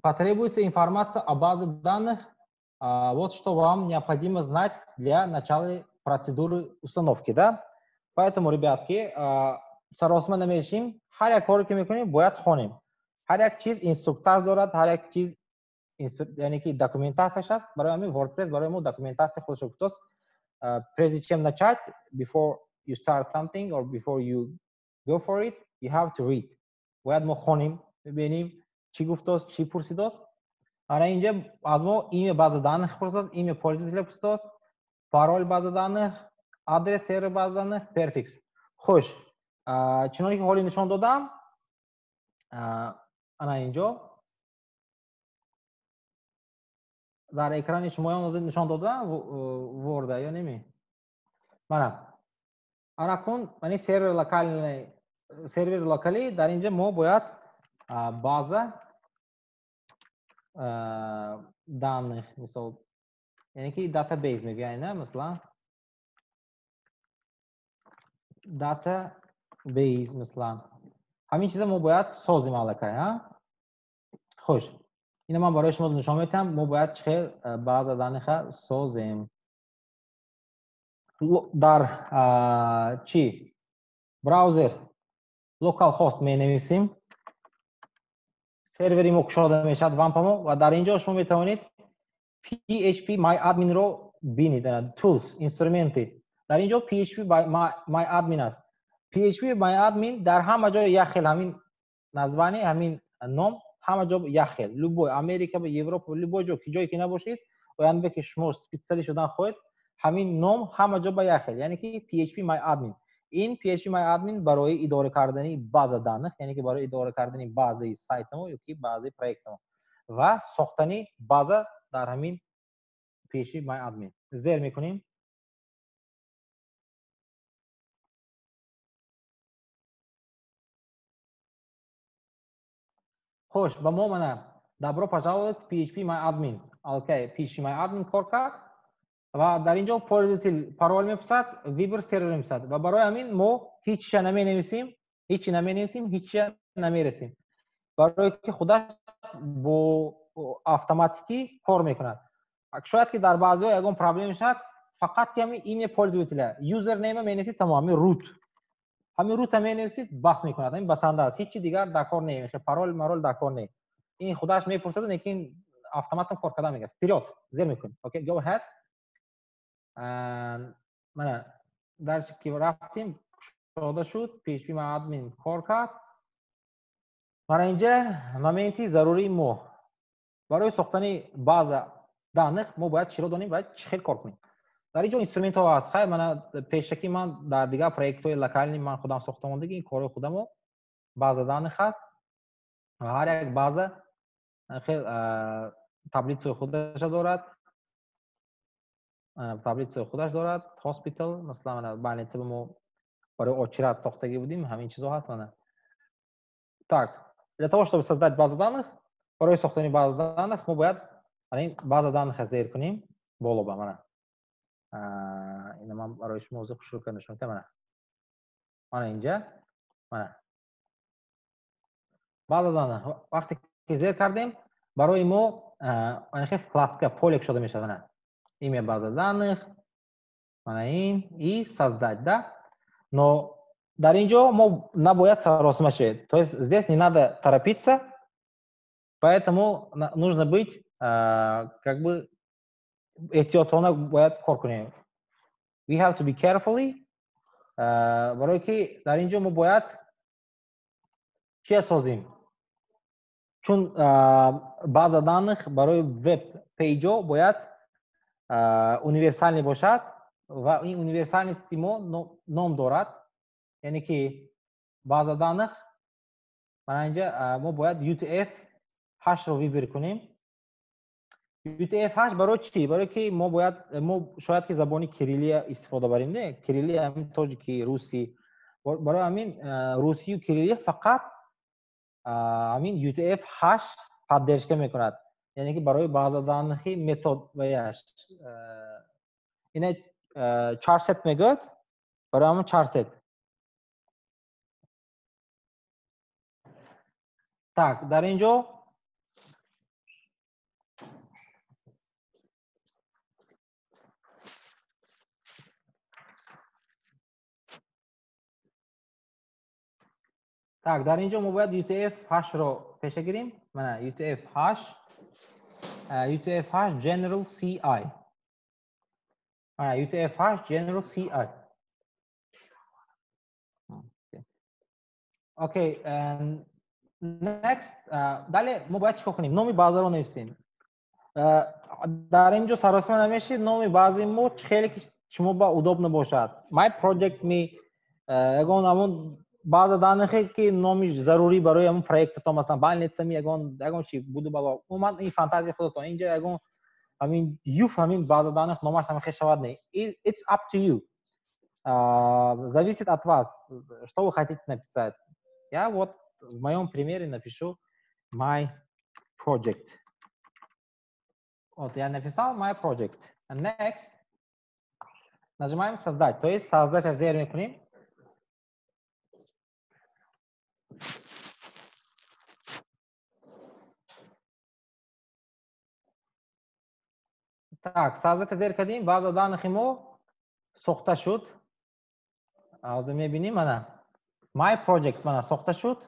потребуется информация о базе данных. Вот что вам необходимо знать для начала процедуры установки, да? Поэтому, ребятки, саросима намешим. Ҳар як коре ки мекунем, бояд хонем. Ҳар як чиз инструктаж дорад, ҳар як чиз, яъне ки документатсияш аст. Барои ҳамин WordPress барои мо документатсия худашро гуфтост. Прежде чем начать, before you start something or before you go for it, You have to read. Бояд мо хонем, бибинем чӣ гуфтааст, чӣ пурсидааст. Ана инҷа аз мо имя база данных пурсидааст, имя пользователя пурсидааст, пароль база данных, адрес сервер база данных, префикс. Хуш, чуноне ки ҳоли нишон додам, ана инҷо дар экрани шумоям нишон додам Word ё неми? Мана ана кун, мани сервер локальный, сервер локалӣ. Дар инҷа мо бояд база данных, мисол, яъне ки database мегӯянд, на, масалан, database, масалан, ҳамин чиза мо бояд созем аллакай. Хуш, ина ман барои шумо нишон медиҳам, мо бояд чӣ хел база данныха созем. Дар чӣ браузер localhost менависем, сервери мо кушода мешавад, WAMP-амо, ва дар ин ҷо шумо метавонед PHP MyAdmin-ро бинед. Tools, инструменты. Дар ин ҷо PHP MyAdmin аст. PHP MyAdmin дар ҳама ҷо як хел, ҳамин название, ҳамин ном ҳама ҷо як хел. Любой Америка, Европа, любой ҷо, ки ҷое ки набошед, оянда ки шумо специалист шудан хоҳед, ҳамин ном ҳама ҷо ба як хел, яъне ки PHP MyAdmin. Ин PHP MyAdmin барои идора кардани база данных, яъне ки барои идора кардани базаи сайтамо ё ки базаи проектамо ва сохтани база дар ҳамин PHP MyAdmin. Зер мекунем. Хуш, ба мо мана добро пожаловать PHP MyAdmin. Алкай PHP MyAdmin кор кард ва дар ин ҷо пользователь пароль мепурсад, выбор сервер мепурсад, ва барои ҳамин мо ҳеҷ наменависем, ҳеҷ наменависем, ҳеҷ намерасем, барое ки худаш бо автоматикӣ кор мекунад. Шояд ки дар баъзеҳо ягон проблема мешавад, фақат ки ҳамин имя пользователя, username менависед, тамом, ҳамин root, ҳамин root менависед, бас мекунад, ҳамин басанда аст, ҳеҷ чи дигар дар кор не, пароль марол дар кор не. Ин худаш мепурсад, лекин автоматом кор карда мегӯяд. Вперед, зер мекунем. Окей, go ahead. Мана дарси ки рафтем, кушода шуд, PHP MyAdmin кор кард. Мана инҷа моменти зарурии мо барои сохтани база данных мо бояд чиро донем ва чӣ хел кор кунем. Дар ин ҷо инструментҳо ҳаст. Хай, мана пешакӣ ман дар дигар проектҳои локальный ман худам сохта мондагӣ, ин кори худамо база данных ҳаст ва ҳар як база хел таблицаи худаша дорад, таблицаи худаш дорад. Hospital, масалан, мана больница мо барои очират сохтагӣ будем, ҳамин чизо ҳаст. Мана так, для того чтобы создать базу данных, барои сохтани база данных мо бояд ин база данных зер кунем боло ба. Мана ина ман барои шумо ҳозир хушрӯ карда нишон медиҳам. Мана, мана инҷа, мана база данных вақте ки зер кардем, барои мо ана хел вкладка, поле кушода мешавад. Мана имя база данных, мана ин и создать, да. Но дар ин ҷо мо набояд саросима шавед, то есть здесь не надо торопиться, поэтому нужно быть как бы эҳтиётона бояд кор кунем. We have to be carefully, барое ки дар ин ҷо мо бояд чия созем, чун база данных барои веб пейҷо бояд универсальный бошад ва ин универсальности мо ном дорад, яъне ки база данных. Мана инҷа мо бояд UTF 8-ро выбор кунем. UTF 8 барои чӣ? Барои ки мо бояд, мо шояд ки забони кириллия истифода барем, не? Кириллия ҳамин тоҷики, русӣ. Барои ҳамин русию кириллия фақат ҳамин UTF 8 поддержка мекунад. Яъне ки барои база данныхи метод ваяш. Ина charset мегӯяд, барои ҳамон charset. Так, дар ин ҷо так, дар ин ҷо мо бояд UTF 8-ро пеша гирем. Мана UTF 8, UTF 8 General CI. Мана UTF 8 General CI. Okay, and next, далее мо бояд чикор кунем? Номи базаро нависем. Дар ин ҷо саросима намешид, номи баъзи мо хеле ки шумо ба удобно бошад. My project ми ягон ҳамон база данных, ки номи зарурӣ барои ҳамон проектатон, масалан, больница ми, ягон чи буду бало. Умуман, ин фантазия худатон. Инҷо ягон ҳамин юф ҳамин база данных номаш ҳамин хел шавад, не. It's up to you. Зависит от вас, что вы хотите написать. Я вот в моем примере напишу my project. Вот я написал my project. And next нажимаем создать. То есть создать зер мекунем. Так, создать зер кардем, база данных мо сохта шуд. Ҳозир мебинем, мана. My project мана сохта шуд.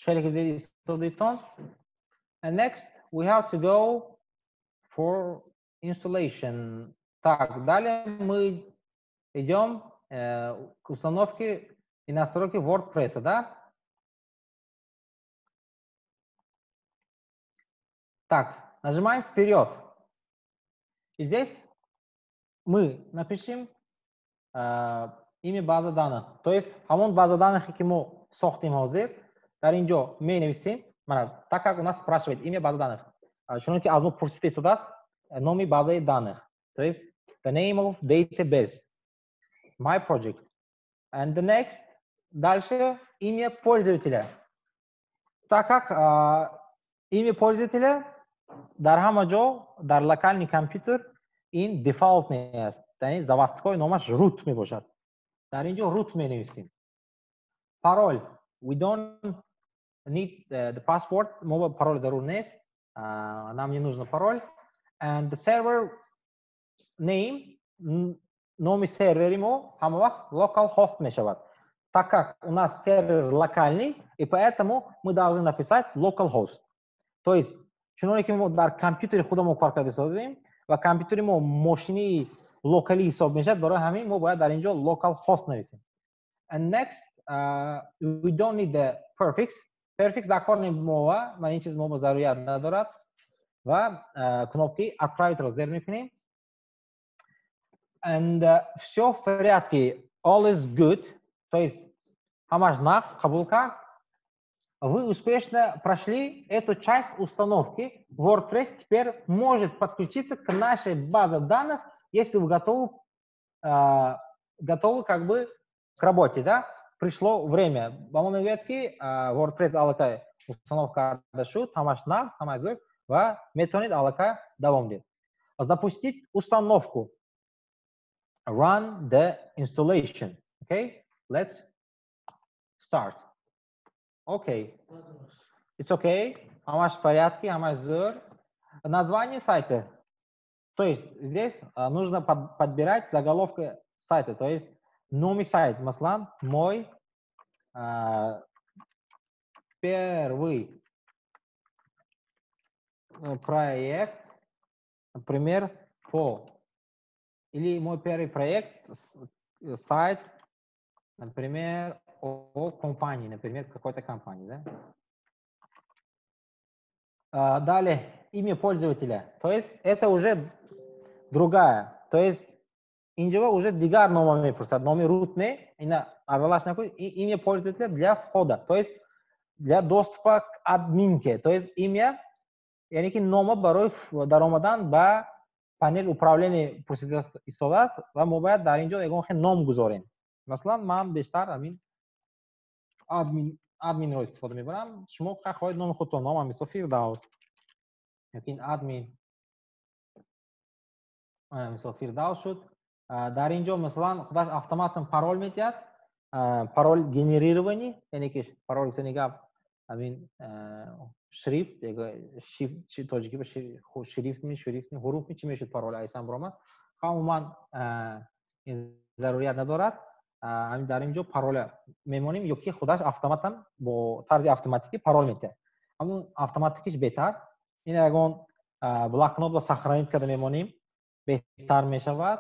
Хеле ки дидед истодитон. And next we have to go for installation. Так, далее мы идем к установке и настройке WordPress, да? Так, нажимаем вперед. И здесь мы напишем имя базы данных. То есть, ҳамон база данных, ки мо сохтем ҳозир, дар ин ҷо менависем. Мана, так как у нас спрашивает имя базы данных. Чунон ки аз мо пурсида истодааст, номи базаи данных. То есть, the name of database. My project. And the next, дальше имя пользователя. Так как имя пользователя дар ҳама ҷо дар локальный компьютер ин дефолтный аст, яъне заводской номаш root мебошад. Дар ин ҷо root менависем. Пароль. We don't need the password. Мо пароль зарур нест. Нам не нужно пароль. And the server name, номи сервери мо ҳама вақт localhost мешавад. Так как у нас сервер локальный, и поэтому мы должны написать localhost. То есть, чуноне ки мо дар компютери худамон кор карда созем ва компютери мо мошини локалӣ ҳисоб мешавад, барои ҳамин мо бояд дар ин ҷо localhost нависем. And next, we don't need the prefix. Prefix дар кор мо ва ин чиз мо зарурият надорад ва кнопки отправить-ро зер мекунем. And все в порядке, all is good, то есть ҳамаш нақс қабул кард. Вы успешно прошли эту часть установки. WordPress теперь может подключиться к нашей базе данных, если вы готовы как бы к работе, да? Пришло время. Ба мо мегӯяд, ки WordPress аллакай установка карда шуд, ҳамаш нақс, ҳамаш зӯр ва метавонед аллакай давом диҳед. Запустить установку. Run the installation. Okay, let's start. Okay, it's okay. Ҳамаш в порядке, ҳамаш зӯр. Название сайта. То есть здесь нужно подбирать заголовки сайта. То есть номи сайт, масалан, мой первый проект, например, по или мой первый проект, сайт, например, о компании, например, какой-то компании, да? Далее, имя пользователя. То есть это уже другая. То есть инҷо уже дигар нома мепурсад, номи root не, ина аралаш накунед, имя пользователя для входа, то есть для доступа к админке. То есть имя, яъне ки нома барои даромадан ба панел управления пурсида истодааст ва мо бояд дар ин ҷо ягон хел ном гузорем. Масалан, ман бештар ҳамин админ админро истифода мебарам. Шумо хоҳед номи худтон, номам мисол Фирдавс, ёки админ, мисол Фирдавс шуд. Дар ин ҷо, масалан, худаш автоматом парол медиҳад, пароль генерированный, яъне ки парол гуфтани гап ҳамин шрифт, тоҷикӣ ба шрифт ми, шрифт ми, ҳуруф ми, чӣ мешуд парол, айсан биромад. Умуман ин зарурият надорад. Ҳамин дар ин ҷо пароля мемонем ё ки худаш автоматан бо тарзи автоматикӣ парол медиҳад. Ҳамун автоматикиш беҳтар. Ин ягон блокнот ба сохранить карда мемонем, беҳтар мешавад.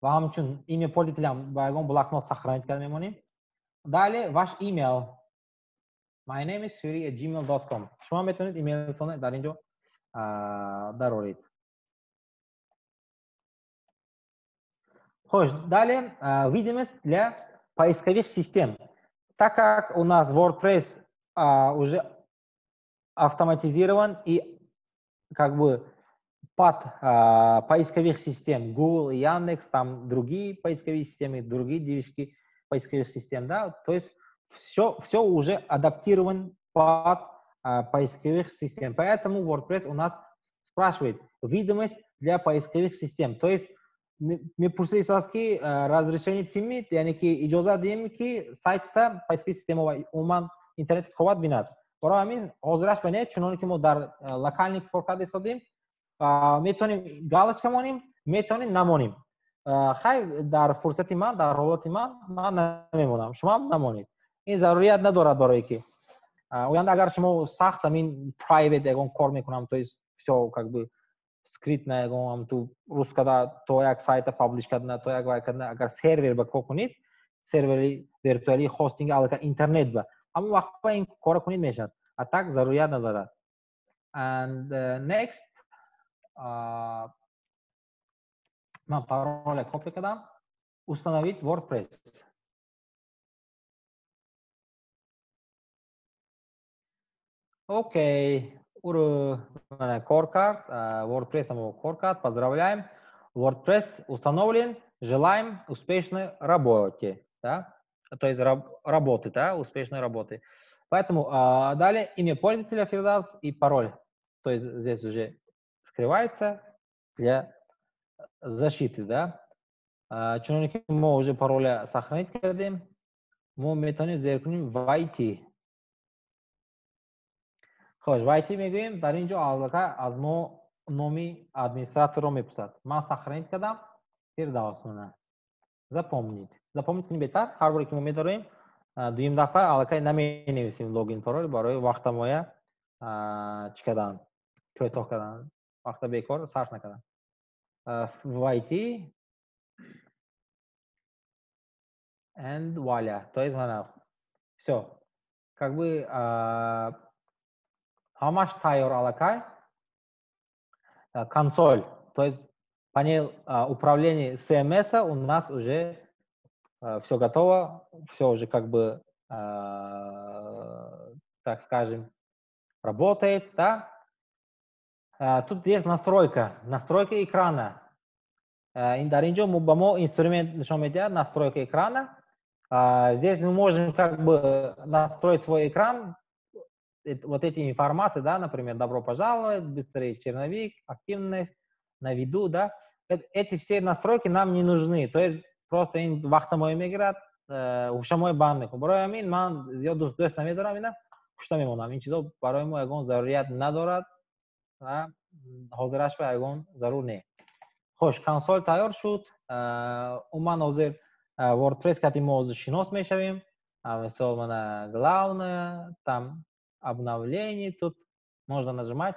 Ва ҳамчун имя пользователя ба ягон блокнот сохранить карда мемонем. Далее ваш email. My name is firi@gmail.com. Шумо метавонед имейлтонро дар ин ҷо дароред. Хош, далее видимость для поисковых систем. Так как у нас WordPress уже автоматизирован и как бы под поисковых систем Google, Яндекс, там другие поисковые системы, другие движки поисковых систем, да, то есть все уже адаптирован под поисковых систем. Поэтому WordPress у нас спрашивает видимость для поисковых систем. То есть мепурсид, ки разрешение тимид, яъне ки иҷоза диҳем, ки сайтта поисковый система ва умуман интернет қувват бинад. Барои ҳамин ҳозираш ба не, чуноне ки мо дар локальный кор карда истодем, метавонем галочка монем, метавонем намонем. Хай, дар фурсати ман, дар ҳолати ман, ман намемонам, шумоам намонед. Ин зарурият надорад, барое ки оянда агар шумо сахт ҳамин private ягон кор мекунам, то есть все как бы скрытно, ягон ту рус када то як сайта publish кардана, то як вай кардана, агар сервер ба кор кунед, сервери виртуалии хостинг аллакай интернет ба, ҳамон вақт ин кора кунед, мешавад. А так зарурият надорад. And next, ман пароля копия кардам. Установить WordPress. Окей, ура, кор кард, WordPress мо кор кард, поздравляем. WordPress установлен, желаем успешной работе, да? То есть работы, да, успешной работы. Поэтому далее имя пользователя Фирдавс и пароль. То есть здесь уже скрывается для защиты, да. Чуноне ки мо уже пароля сохранить кардем, мо метавонем зер кунем «Войти». Хош, «Войти» мегӯем, дар ин ҷо аллакай аз мо номи администраторро мепурсад. Ман сохранить кардам, Фирдавс, мана. Запомнить. Запомнить кунем беҳтар, ҳар боре ки мо медорем, дуюм дафъа аллакай наменависем логин, пароль, барои вақта моя чӣ кардан, кӯтоҳ кардан, вақта бекор сарф накардан. Войти and вуаля. То есть мана все. Как бы ҳамаш тайёр аллакай. Консоль, то есть панель управления CMS у нас уже все готово, все уже как бы, так скажем, работает, да? Тут есть настройка, настройка экрана. Дар ин ҷо ба мо инструмент нишон медиҳад, настройка экрана. Здесь мы можем как бы настроить свой экран, вот эти информации, да, например, «Добро пожаловать», «Быстрый черновик», «Активность», «На виду», да. Эти все настройки нам не нужны, то есть просто ин вақта моя мегирад, ҳушамои банд мекунад. Барои ҳамин ман зиёд дӯст намедорам ина, хушта мемонам. Ин чизо барои мо ягон зарурият надорад, ҳозираш ба ягон зарур не. Хош, консоль тайёр шуд. Умуман ҳозир WordPress кати мо ҳозир шинос мешавем. Мисол, мана главное, там обновление, тут можно нажимать.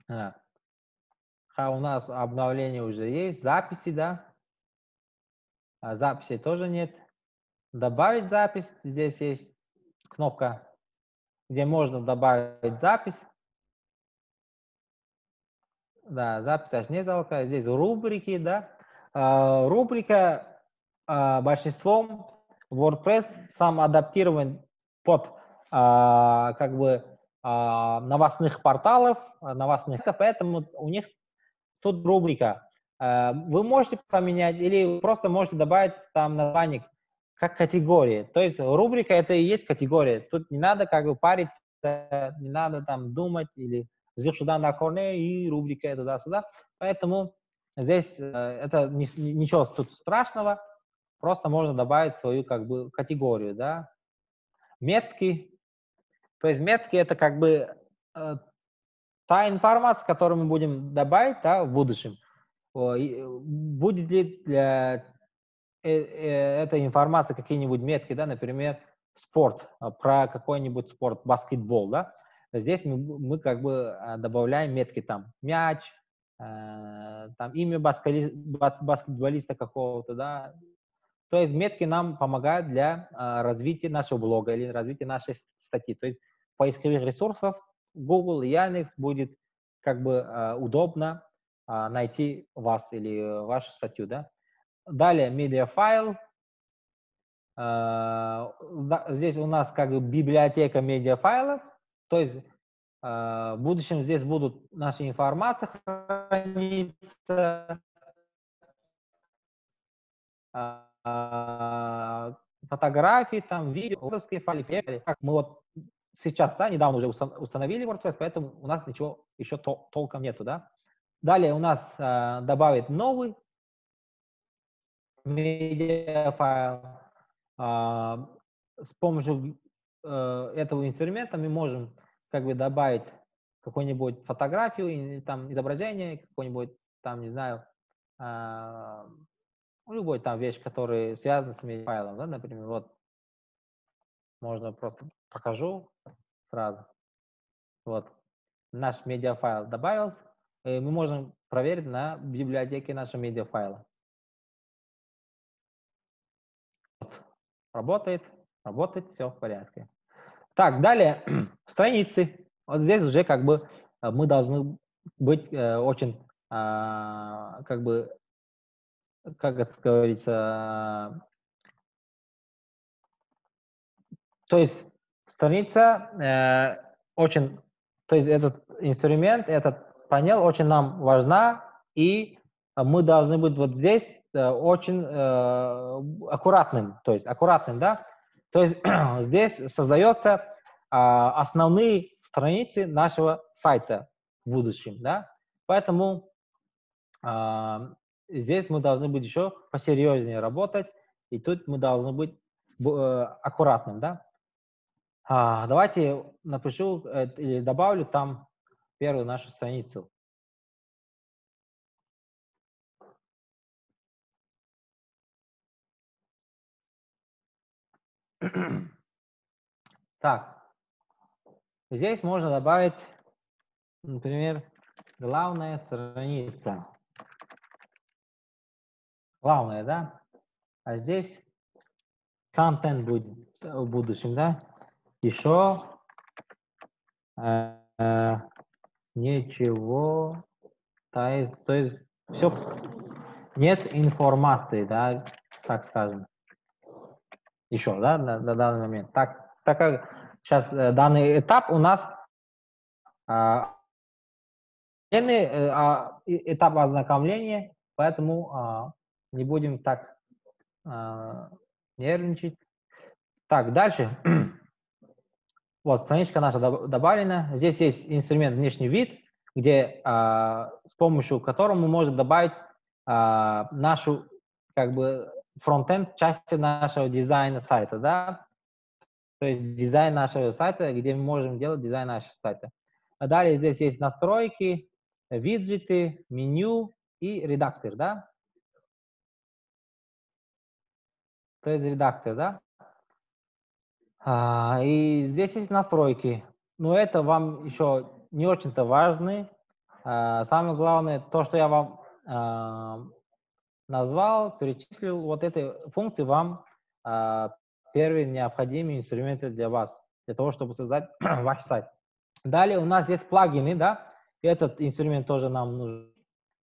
У нас обновление уже есть, записи, да? Записей тоже нет. Добавить запись, здесь есть кнопка, где можно добавить запись. Да, запись аж не залка. Здесь рубрики, да. Рубрика большинством WordPress сам адаптирован под как бы новостных порталов, новостных, поэтому у них тут рубрика. Вы можете поменять или просто можете добавить там название как категории. То есть рубрика — это и есть категория. Тут не надо как бы париться, не надо там думать или сюда на корне и рубрика туда-сюда. Поэтому здесь это ничего тут страшного. Просто можно добавить свою как бы категорию, да. Метки. То есть метки — это как бы та информация, которую мы будем добавить, да, в будущем. Будет ли для этой информации какие-нибудь метки, да, например, спорт, про какой-нибудь спорт, баскетбол, да. Здесь мы как бы добавляем метки там, мяч, там имя баскетболиста какого-то, да. То есть метки нам помогают для развития нашего блога или развития нашей статьи. То есть поисковых ресурсов Google и Яндекс будет как бы удобно найти вас или вашу статью, да. Далее медиафайл. Здесь у нас как бы библиотека медиафайлов, то есть в будущем здесь будут наши информации храниться, фотографии, там, видео, файлы. Мы вот сейчас, да, недавно уже установили WordPress, поэтому у нас ничего еще толком нету, да. Далее у нас добавить новый медиафайл. С помощью этого инструмента мы можем как бы добавить какую-нибудь фотографию, или, там, изображение, какое-нибудь, там, не знаю, любой там вещь, которая связана с файлом, да, например, вот, можно просто покажу сразу. Вот, наш медиафайл добавился, и мы можем проверить на библиотеке нашего медиафайла. Вот. Работает, работает, все в порядке. Так, далее, страницы. Вот здесь уже как бы мы должны быть очень, как бы, как это говорится, то есть страница очень, то есть этот инструмент, этот панель очень нам важна, и мы должны быть вот здесь очень аккуратным, то есть аккуратным, да, то есть здесь создаются основные страницы нашего сайта в будущем, да, поэтому здесь мы должны быть еще посерьезнее работать, и тут мы должны быть аккуратным, да. Давайте напишу или добавлю там первую нашу страницу. Так, здесь можно добавить, например, главная страница. Главное, да? А здесь контент будет в будущем, да? Еще ничего, то есть все, нет информации, да, так скажем. Еще, да, на данный момент. Так как сейчас данный этап у нас этап ознакомления, поэтому не будем так нервничать. Так, дальше. Вот, страничка наша добавлена. Здесь есть инструмент «Внешний вид», где, с помощью которого мы можем добавить нашу, как бы, фронтенд части нашего дизайна сайта, да? То есть дизайн нашего сайта, где мы можем делать дизайн нашего сайта. А далее здесь есть настройки, виджеты, меню и редактор, да? То есть редактор, да? И здесь есть настройки, но это вам еще не очень-то важны. Самое главное, то, что я вам назвал, перечислил, вот эти функции вам первые необходимые инструменты для вас, для того, чтобы создать ваш сайт. Далее у нас есть плагины, да, этот инструмент тоже нам нужен,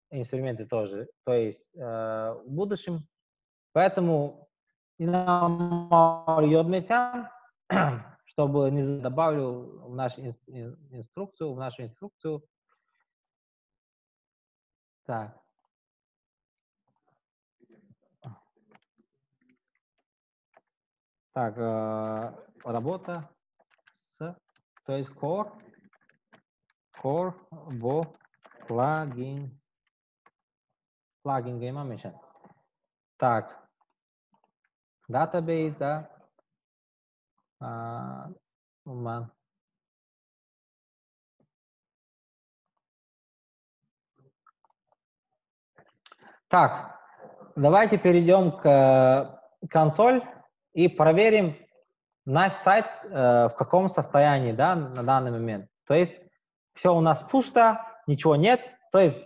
инструменты тоже, то есть в будущем. Поэтому чтобы не добавлю в нашу инструкцию, Так. Так, работа с, то есть core бо плагин гейма. Так. Database, да. Так, давайте перейдем к консоль и проверим наш сайт в каком состоянии, да, на данный момент. То есть все у нас пусто, ничего нет. То есть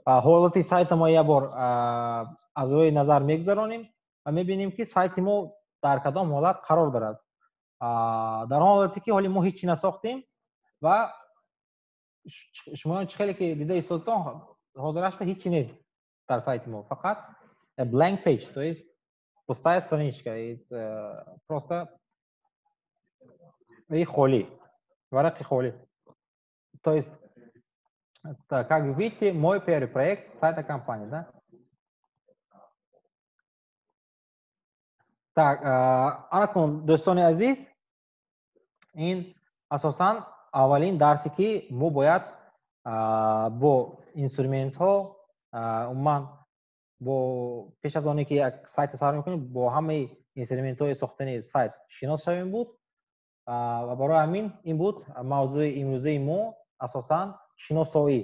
ҳолати сайта мо як бор аз рӯи назар мегузаронем. Ва мебинем, ки сайти мо дар кадом ҳолат қарор дорад. Дар он ҳолате ки ҳоли мо ҳеҷ чӣ насохтем ва шумо чӣ хеле ки дида истодтон, ҳозираш ҳеҷ чӣ нест дар сайти мо, фақат blank page, то есть пустая страничка, просто и холӣ, варақи холӣ. То есть, как вы видите, мой первый проект сайта компании, да? Так, анакун, дӯстони азиз, ин асосан аввалин дарсе, ки мо бояд бо инструментҳо, умуман бо пеш аз оне ки як сайта сар мекунем, бо ҳамаи инструментҳои сохтани сайт шинос шавем буд. Ва барои ҳамин ин буд мавзӯи имрӯзаи мо, асосан шиносоӣ,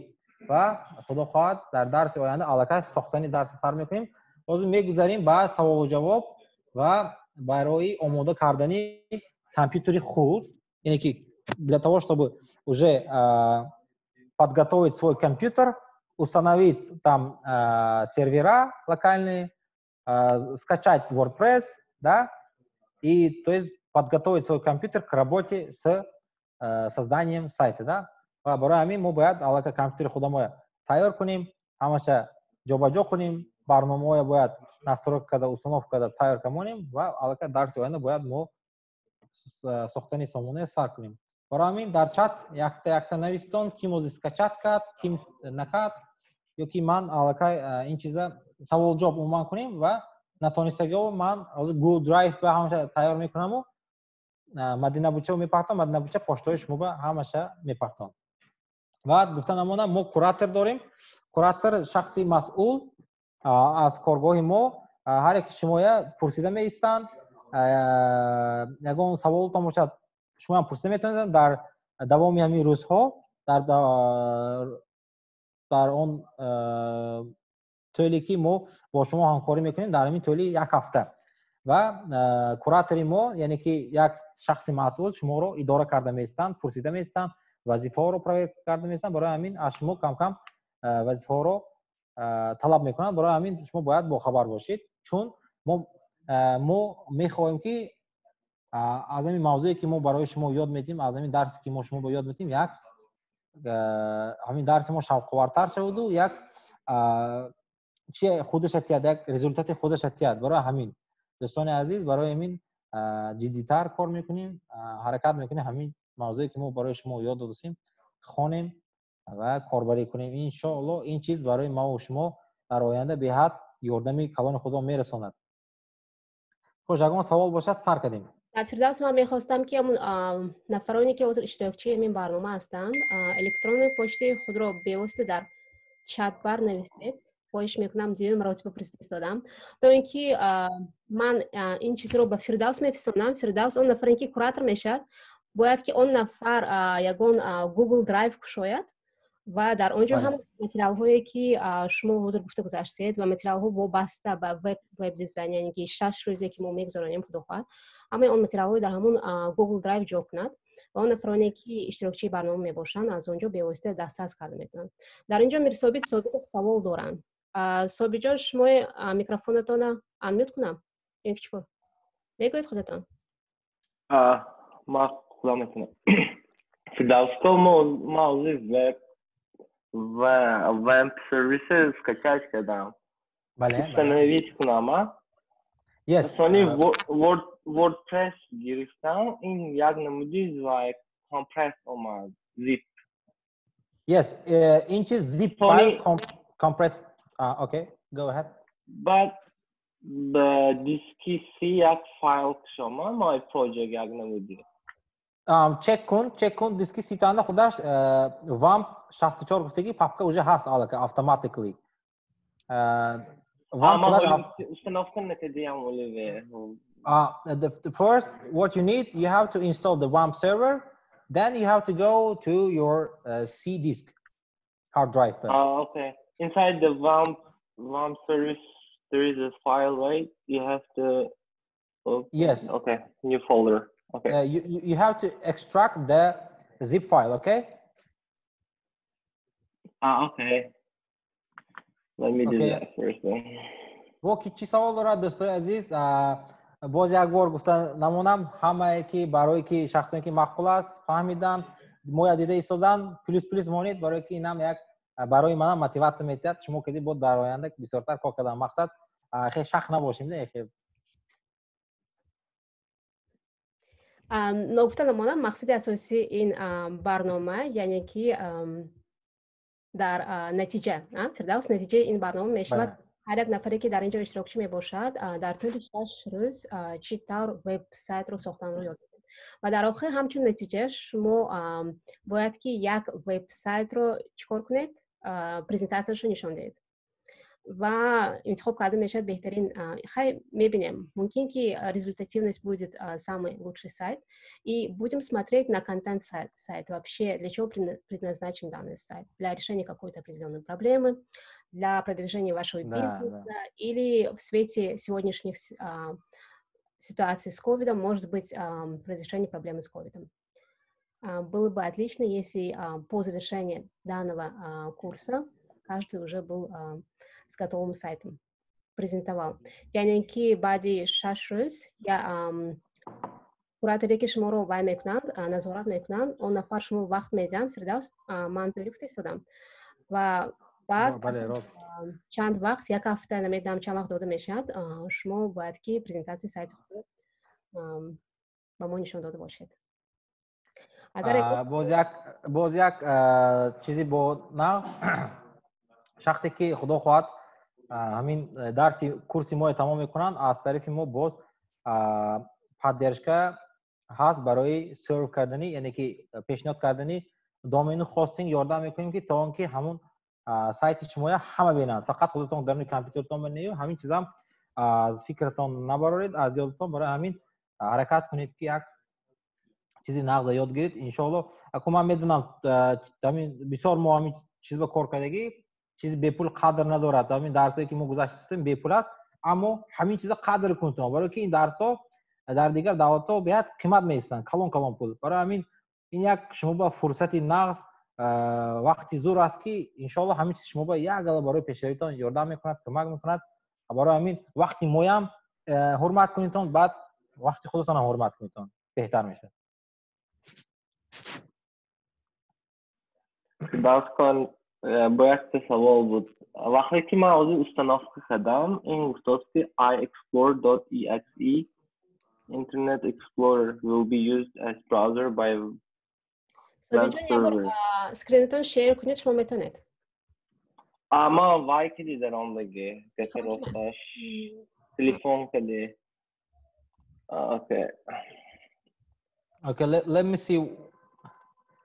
ва худо хоҳад, дар дарси оянда аллакай сохтани дарси сар мекунем. Ҳозир мегузарем ба саволу ҷавоб ва барои омода кардани компютери худ, яъне ки для того, чтобы уже подготовить свой компьютер, установить там сервера локальные, скачать WordPress, да, и то есть подготовить свой компьютер к работе с созданием сайта, да. Ва барои ҳамин мо бояд аллакай компютери худамон тайёр кунем, ҳамаша ҷобаҷо кунем, барномаҳоя бояд настройка карда, установка карда, тайёр камонем ва аллакай дарси оянда бояд мо сохтани сомонаe сар кунем. Барои ҳамин дар чат якта якта навистон, ким ози скачать кард, ким накард, ё ки ман аллакай ин чиза савол ҷавоб умуман кунем ва натонистагиҳо ман ҳозир Google Drive ба ҳамаша тайёр мекунаму Мадина буча мепартом, Мадина буча поштои шумо ба ҳамаша мепартом. Ва гуфта намонам, мо куратор дорем. Куратор шахси масъул аз коргоҳи мо, ҳар яки шумоя пурсида меистанд. Ягон саволотон бошад, шумоам пурсида метавонед дар давоми ҳамин рӯзҳо, дар он тӯле ки мо бо шумо ҳамкорӣ мекунем, дар ҳамин тӯли як ҳафта. Ва куратори мо, яъне ки як шахси масъул, шуморо идора карда меистанд, пурсида меистанд, вазифаҳоро проверка карда меистанд. Барои ҳамин аз шумо кам-кам вазифаҳоро талаб мекунанд. Барои ҳамин шумо бояд бохабар бошед, чун мо мехоҳем, ки аз ҳамин мавзӯе, ки мо барои шумо ёд медиҳем, аз ҳамин дарсе, ки мо шумо ба ёд медиҳем, як ҳамин дарси мо шавқовартар шаваду як чи худаша тиҳад, як результати худаша тиҳад. Барои ҳамин, дӯстони азиз, барои ҳамин ҷиддитар кор мекунем, ҳаракат мекунем, ҳамин мавзӯе, ки мо барои шумо ёд додастем, хонем ва корбарӣ кунем. Иншоалло, ин чиз барои маву шумо дар оянда беҳад ёрдами калони худо мерасонад. Хош, ягон савол бошад, сар кардем. Фирдавс, ман мехостам, ки ҳамун нафароне, ки ҳозир иштирокчии ҳамин барнома ҳастанд, электронни почтаи худро бевосита дар чат барнависед. Хоҳиш мекунам, дуюм маротиба пурсида истодам, то ин ки ман ин чизро ба Фирдавс мефисонам. Фирдавс он нафаре, ки куратор мешавад, бояд ки он нафар ягон Google Drive кушояд ва дар он ҷо ҳама материалҳое, ки шумо ҳозир гуфта гузаштед, ва материалҳо вобаста ба веб дизайн, яъне ки 6 рӯзе, ки мо мегузаронем, худо хоҳад, ҳамаи он материалҳои дар ҳамон Google Drive ҷо кунад ва он нафароне, ки иштирокчии барнома мебошанд, аз он ҷо бевосита дастрас карда метавонанд. Дар ин ҷо Мирсобит Собитов савол доранд. Собитҷон, шумо микрофонатонро unmute кунам ё ки чӣ кор мегӯед худатон? Ман худам метавонам. Фирдавско, мо ҳозир веб ва WAMP сервисы скачать кардам. Установить кунам, а? Yes. Сони WordPress гирифтам, ин як намуди ва compress омад, zip. Yes, ин чиз zip file compress. Okay, go ahead. Баъд ба диски C як файл кушома, my project як намуди. Чек кун, чек кун, диски C танда худаш WAMP 64 гуфтаги папка уже ҳаст аллакай automatically. WAMP худаш установка накардиам оливе. The first, what you need, you have to install the WAMP server, then you have to go to your C disk hard drive. Okay. Inside the WAMP service, there is a file, right? You have to open. Yes. Okay, new folder. Okay. You have to extract the zip file, okay? Ah, okay. Let me do that first then. Во ки чӣ савол дорад, дӯстои азиз? Боз як бор гуфта намонам, ҳамае ки барое ки шахсоне ки маъқул аст, фаҳмиданд, моя дида истоданд, плюс плюс монед, барое ки инам як барои манам мотиватсия метиҳад, шумо киди бо дар оянда бисёртар кор кардан. Мақсад хе шах набошем, не хе. Ногуфта намонам, мақсади асосии ин барнома, яъне ки дар натиҷа, Фирдавс, натиҷаи ин барнома мешавад ҳар як нафаре ки дар ин ҷо иштирокчӣ мебошад, дар тӯли 6 рӯз чӣ тавр вебсайтро сохтанро ёд мегирад ва дар охир ҳамчун натиҷа шумо бояд ки як вебсайтро чӣ кор кунед, презентатсияшро нишон диҳед ва интихоб карда мешавад беҳтарин. Хай, мебинем, мумкин ки результативность будет самый лучший сайт, и будем смотреть на контент сайт, вообще для чего предназначен данный сайт: для решения какой-то определенной проблемы, для продвижения вашего бизнеса или в свете сегодняшних ситуаций с ковидом, может быть, разрешение проблемы с ковидом. Было бы отлично, если по завершении данного курса каждый уже был с готовым сайтом, презентовал. Яъне ки баъди 6 рӯз я кураторе ки шуморо вай мекунанд, назорат мекунанд, он нафар шумо вақт медиҳанд. Фирдавс, ман тӯри гуфта истодам, ва баъд чанд вақт, як ҳафта, намедонам чанд вақт дода мешавад, шумо бояд ки презентатсияи сайти худро ба мо нишон дода бошед. Агар боз як чизи бо нағз, шахсе ки, худо хоҳад, ҳамин дарси курси моро тамом мекунанд, аз тарафи мо боз поддержка ҳаст барои серв кардани, яъне ки пешниҳод кардани домену хостинг ёрдам мекунем, ки то он ки ҳамун сайти шумоя ҳама бинанд, фақат худатон даруни компютератон бинею. Ҳамин чизам аз фикратон набароред, аз ёдатон. Барои ҳамин ҳаракат кунед, ки як чизи нағза ёд гиред, иншоалло. Аку ман медонам, ҳамин бисёр мо ҳамин чиз ба кор кардагӣ, чизи бепул қадр надорад. Ҳамин дарсое ки мо гузаштастем, бепул аст, аммо ҳамин чиза қадр кунтон, барое ки ин дарсҳо дар дигар давлатҳо беҳад қимат меистанд, калон калон пул. Барои ҳамин ин як шумо ба фурсати нағз, вақти зур аст, ки иншоалло ҳамин чиз шумо ба як гала барои пешравитон ёрдам мекунад, кӯмак мекунад. Барои ҳамин вақти моям ҳурмат кунедтон, баъд вақти худатонам ҳурмат кунедтон, беҳтар мешавад. Баъзкон бо якта савол буд. Вақте ки ман ҳозир установка кардам, ин гуфтааст, ки iexplore.exe Internet Explorer will be used as browser by Собиҷон, як бор скринатон share кунед, шумо метавонед. Ма вай киди даромдаги гапи росташ телефон кади. Okay. Okay, let me see.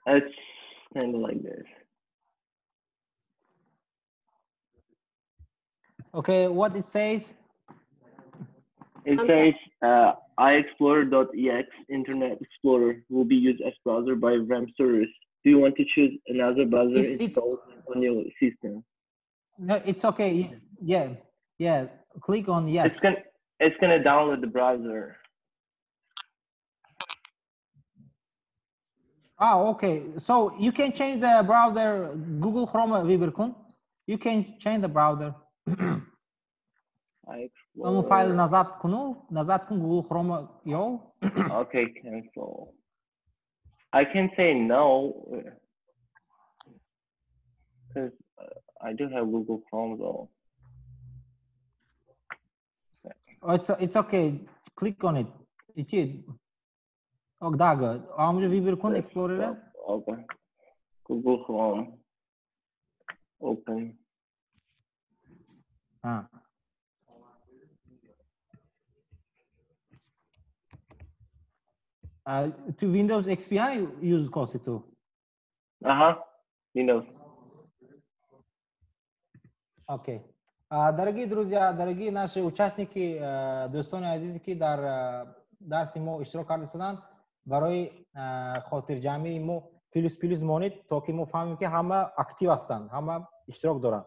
It's kind of like this. Okay, what it says? It says iExplorer.exe Internet Explorer will be used as browser by WAMP service. Do you want to choose another browser installed on your system? No, it's okay. Yeah. Click on yes. It's gonna download the browser. Ah, okay. So you can change the browser. Google Chrome выбор кун. You can change the browser. Ҳамун файл назад куну, назад кун, Google Chrome ё. Okay, cancel. I can say no because I do have Google Chrome though. Oh, it's okay. Click on it. It Ок, да, ҳамунҷо выбор кун Explorer. Okay. Google Chrome. Open. Ah. To Windows XP use коси ту? Аҳа, Windows. Окей. Дорогие друзья, дорогие наши участники, дӯстони азизе, ки дар дарси мо иштирок карда истоданд, барои хотирҷамъии мо плюс плюс монед, то ки мо фаҳмем, ки ҳама актив ҳастанд, ҳама иштирок доранд.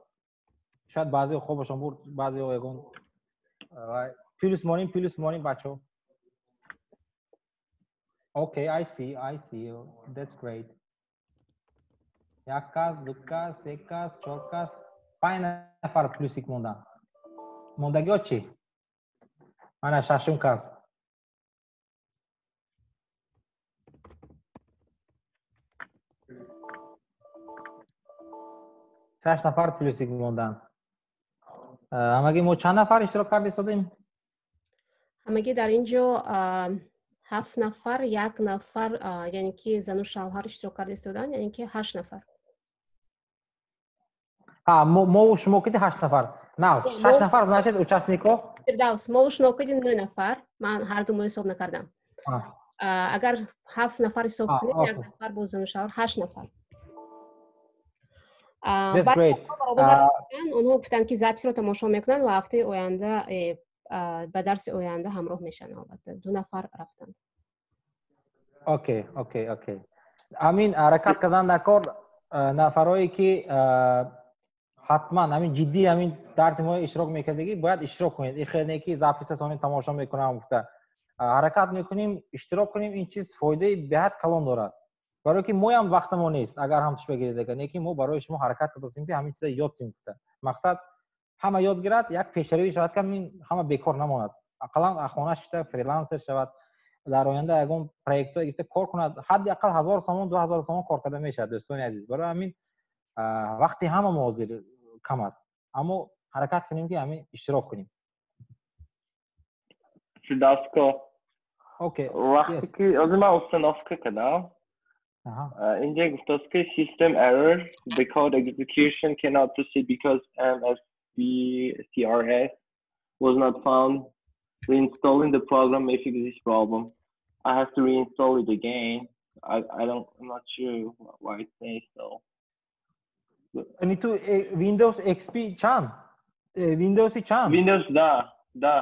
Шояд баъзео хобашон бурд, баъзео ягон. Плюс монем, плюс монем, бачаҳо. Okay, I see, I see. That's great. Як кас, ду кас, се кас, чор кас, панҷ нафар плюсик мондан. Мондагиҳо чӣ? Мана шашум кас. Шаш нафар плюсик монданд. Ҳамагӣ мо чанд нафар иштирок карда истодем? Ҳамагӣ дар ин ҷо 7 нафар, 1 нафар, яъне ки зану шавҳар иштирок карда истоданд, яъне ки 8 нафар. Мову шумо киди 8 нафар. На, 6 нафар, значит, участников. Фирдавс, мову шумо киди 9 нафар. Ман ҳар ду мо ҳисоб накардам. Агар 7 нафар ҳисоб кунем, 1 нафар бо зану шавҳар, 8 нафар. Онҳо гуфтанд, ки записро тамошо мекунанд ва ҳафтаи оянда ба дарси оянда ҳамроҳ мешаванд. Албатта, 2 нафар рафтанд. Окей, окей, окей. Амин ҳаракат кардан дар кор нафарое ки ҳатман ҳамин ҷиддӣ ҳамин дарси мо иштирок мекардагӣ бояд иштирок кунед. Ин хел не ки записа сони тамошо мекунам гуфта. Ҳаракат мекунем, иштирок кунем, ин чиз фоидаи беҳад калон дорад. Барои ки моям вақтамо нест, агар ҳамчиш бигиред, агар не ки мо барои шумо ҳаракат кардастем ки ҳамин чиза ёд тим гуфта. Мақсад ҳама ёд гирад, як пешравӣ шавад, ки ҳамин ҳама бекор намонад. Ақаллан хона шита фрилансер шавад, дар оянда ягон проектҳо гирифта кор кунад, ҳадди ақал 1000 сомон, 2000 сомон кор карда мешавад, дӯстони азиз. Барои ҳамин вақти ҳама мо ҳозир кам аст, аммо ҳаракат кунем ки ҳамин иштирок кунем. Фирдавско. Окей. Вақте ки ҳозир ман установка кардам, инҷа гуфтааст ки system error, the code execution cannot proceed because MSVCRS was not found. Reinstalling the program may fix this problem. I have to reinstall it again. I don't, I'm not sure why it says so. Яъне ту Windows XP чанд? Windows чанд? Windows да.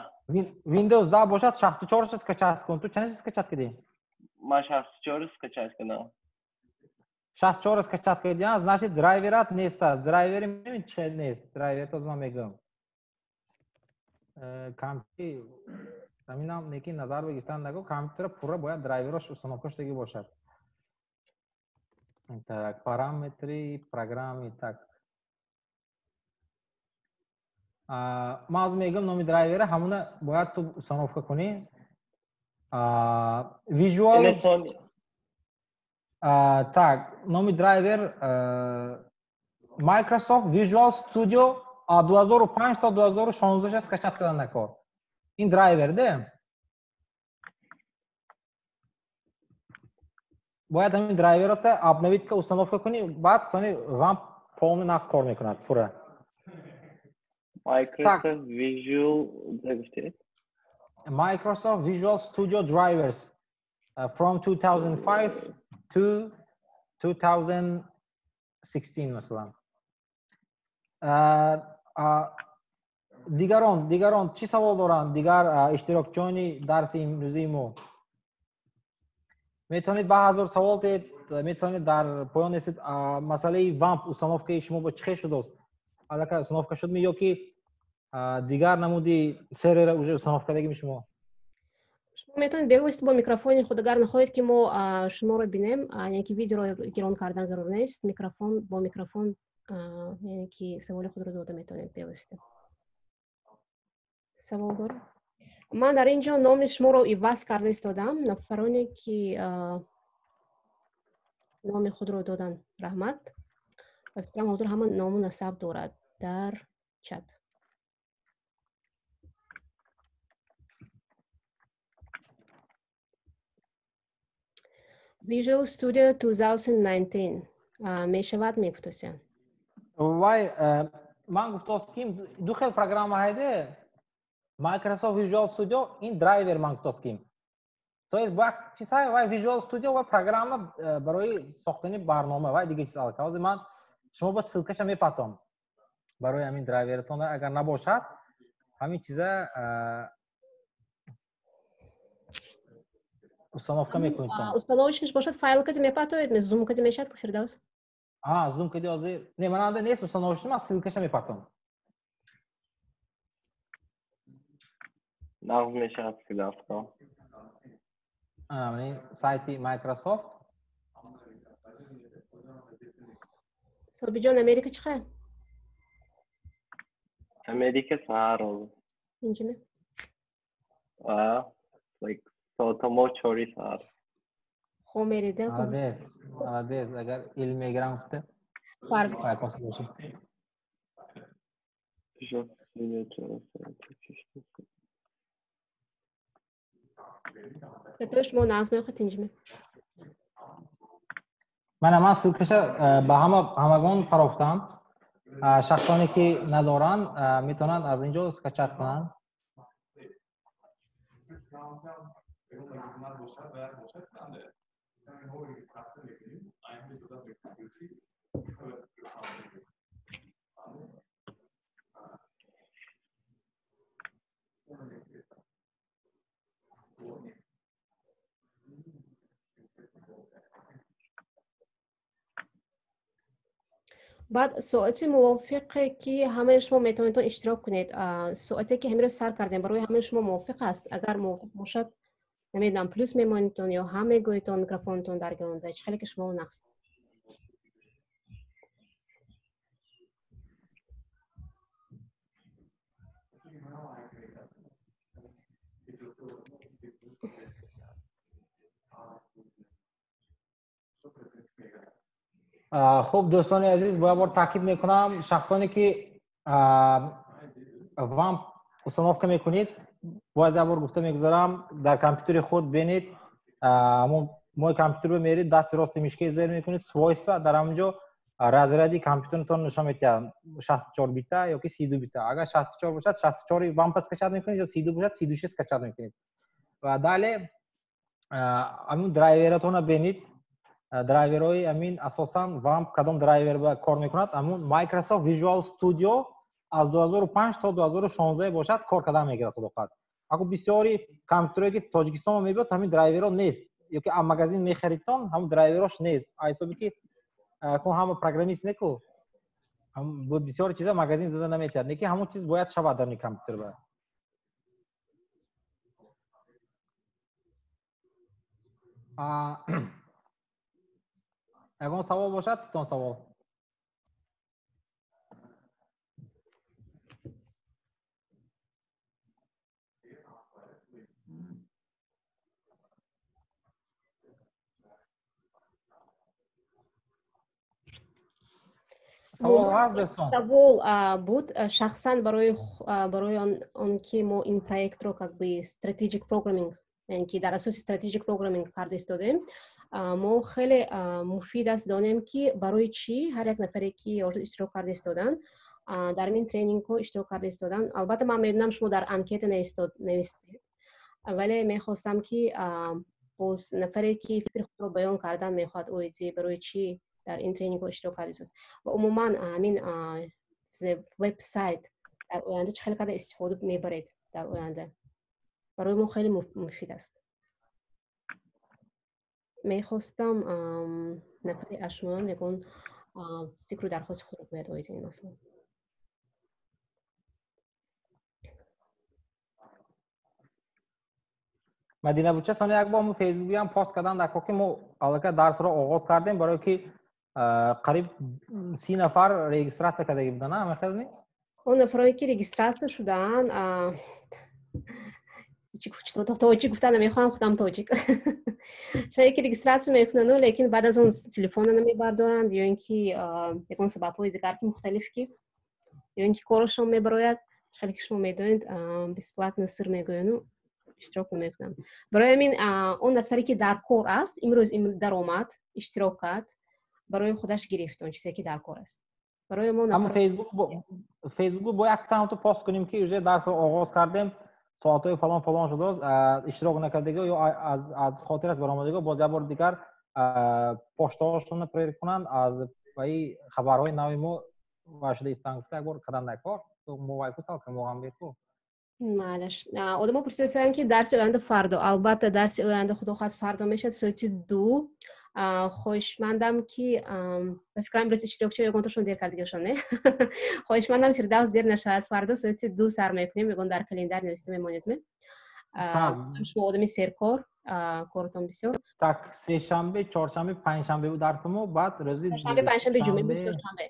Windows да бошад 64-ша скачать кун. Ту чанд скачать кардӣ? Ман 64 скачать кардам. 64 скачать кардӣ, значит драйверат нест аст. Драйвери чӣ нест? Драйвер то ман мегӯям. Компютер ҳаминам неки назар бигиртан нагу, компютера пурра бояд драйверош установка шудагӣ бошад. Так, параметри программи, так. Ман ҳозир мегӯям номи драйвера, ҳамуна бояд ту установка кунӣ. Visual. Так, номи драйвер Microsoft Visual Studio 2005 то 2016 скачать кардан накор. Ин драйвер де? Бояд ҳамин драйверата обновить ка установка кунӣ, баъд сони вам полный нақс кор мекунад пурра. Microsoft Visual Microsoft Visual Studio Drivers from 2005 to 2016 масалан. Дигарон чӣ савол доранд? Дигар иштирокчиёни дарси имрӯзии мо метавонед ба 1000 савол диҳед, метавонед дар поён нестед. Масъалаи вамп установкаи шумо бо чӣ хел шудааст? Аллакай установка шудми ё ки дигар намуди сервера уже установка кардагими шумо? Шумо метавонед бевосита бо микрофони худ, агар нахоҳед ки мо шуморо бинем, яъне ки видеоро гирон кардан зарур нест, микрофон бо микрофон, яъне ки саволи худро дода метавонед бевосита. Савол доред? Ман дар ин ҷо номи шуморо иваз карда истодам. Нафароне ки номи худро доданд, раҳмат. Ба фикрам ҳозир ҳама ному насаб дорад дар чат. Visual Studio 2019 мешавад мегуфтося. Вай, ман гуфтост ки ду хел программа ҳайде. Microsoft Visual Studio ин драйвер ман гуфтост ки. То есть бо як чиз ҳай, вай Visual Studio ва программа барои сохтани барнома, вай дига чиз алка. Ҳозир ман шумо ба ссылкаша мепатом барои ҳамин драйвератон, агар набошад ҳамин чиза установка мекунед. Установочныш бошад, файл кади мепатоед, ме зум кади мешавад ку Фирдавс? Зум кади ҳозир. Не, ман анда нест установочный, ман ссылкаша мепатом. Нағз мешавад Фирдавско. Сайти Microsoft. Собиҷон, Америка чӣ хел? Америка саҳар ҳозир. Инҷиме? Like соатамо 4 саат. Хо мерида. Молодец, молодец. Агар илм мегирам гуфта. Парвиз. Сатои шумо нағз меохад, инҷиме? Мана ман ссылкаша ба ҳамагон парохтам. Шахсоне ки надоранд, метавонанд аз ин ҷо скачать кунанд. Баъд соати мувофиқе ки ҳамаи шумо метавонедтон иштирок кунед, соате ки ҳамиро сар кардем, барои ҳамаи шумо мувофиқ аст? Агар мувофиқ бошад, намедонам, плюс мемонедтон ё ҳам мегӯедтон, микрофонтон даргиронда, чӣ хеле ки шумо нақс. Хуб, дӯстони азиз, бо як бор таъкид мекунам, шахсоне ки WAMP установка мекунед, бояд як бор гуфта мегузарам, дар компютери худ бинед, мои компютер бимеред, дасти рости мишкаи зер мекунед, свойства, дар ҳамон ҷо разряди компютератон нишон медиҳад, 64 бита ё ки 32 бита. Агар 64 бошад, 64 WAMP скачать мекунед, ё 32 бошад, 36 скачать мекунед. Ва дале ҳамин драйвератонро бинед. Драйверҳои ҳамин асосан WAMP кадом драйвер ба кор мекунад? Ҳамун Microsoft Visual Studio аз 2005 то 2016 бошад, кор кардан мегирад, худо хоҳад. Аку бисёри компютерое ки Тоҷикистон мебиёд, ҳамин драйверҳо нест. Ё ки аз магазин мехаридтон, ҳамун драйверош нест. Ҳисоби ки ку ҳама программист неку, бисёр чиза магазин зада наметиҳад. Неки ҳамун чиз бояд шавад дар ин компютер ба. Ягон савол бошад, титон савол. Савол ҳаст, дӯстон? Савол буд шахсан барои он ки мо ин проектро как бы strategic programming, яъне ки дар асоси strategic programming карда истодем. Мо хеле муфид аст донем ки барои чӣ ҳар як нафаре ки ҳозир иштирок карда истоданд, дар ин тренингҳо иштирок карда истоданд. Албатта ман медонам, шумо дар анкета навистед, вале мехостам ки боз нафаре ки фикри худро баён кардан мехоҳад, оиди барои чӣ дар ин тренингҳо иштирок карда истодааст ва умуман ҳамин вебсайт дар оянда чӣ хеле карда истифода мебаред, дар оянда барои мо хеле муфид аст. Мехостам нафаре аз шумоён ягон фикру дархости худро гӯяд оиди ин масъала. Мадина буча, сони як бор мо фейсбукиам пост кардан дар ки мо аллакай дарсро оғоз кардем, барое ки қариб 30 нафар регистрация кардаги буданд, ҳамин ми? Он нафарое ки регистрация шудаанд, тоҷик гуфта намехоҳам, худам тоҷик. Шояд ки регистрация мекунану, лекин баъд аз он телефона намебардоранд, ё ин ки ягон сабабҳои дигар ки мухталиф ки, ё ин ки корашон мебарояд. Хеле ки шумо медонед, бесплатно сыр мегӯяну иштирок намекунанд. Барои ҳамин он нафаре ки дар кор аст, имрӯз даромад, иштирок кард, барои худаш гирифт он чизе ки дар кор аст. Барои мо ҳамон фейсбук бо як тамту пост кунем ки уже дарсро оғоз кардем, соатҳои фалон фалон шудааст, иштирок накардагиҳо ё аз хотираш баромадагиҳо боз як бор дигар поштаҳошонро проверка кунанд, аз ваи хабарҳои нави мо ва шуда истанд, гуфта як бор кадан дар кор мо вай ку талка мо ҳам беку. Малаш. Одамо пурсиданд ки дарси оянда фардо. Албатта дарси оянда худо хоҳад фардо мешавад соати 2. Хоҳишмандам ки ба фикрам имрӯз иштирокчиҳо ягонташон дер кардагиашон, не? Хоҳишмандам Фирдавс дер нашавад. Фардо соати 2 сар мекунем, ягон дар календар нависта мемонед ме? Шумо одами серкор, коротон бисёр. Так, сешанбе, чоршанбе, панҷшанбе буд дарси мо, баъд рӯзи шанбе, панҷшанбе, ҷумъа, имрӯз чоршанбе.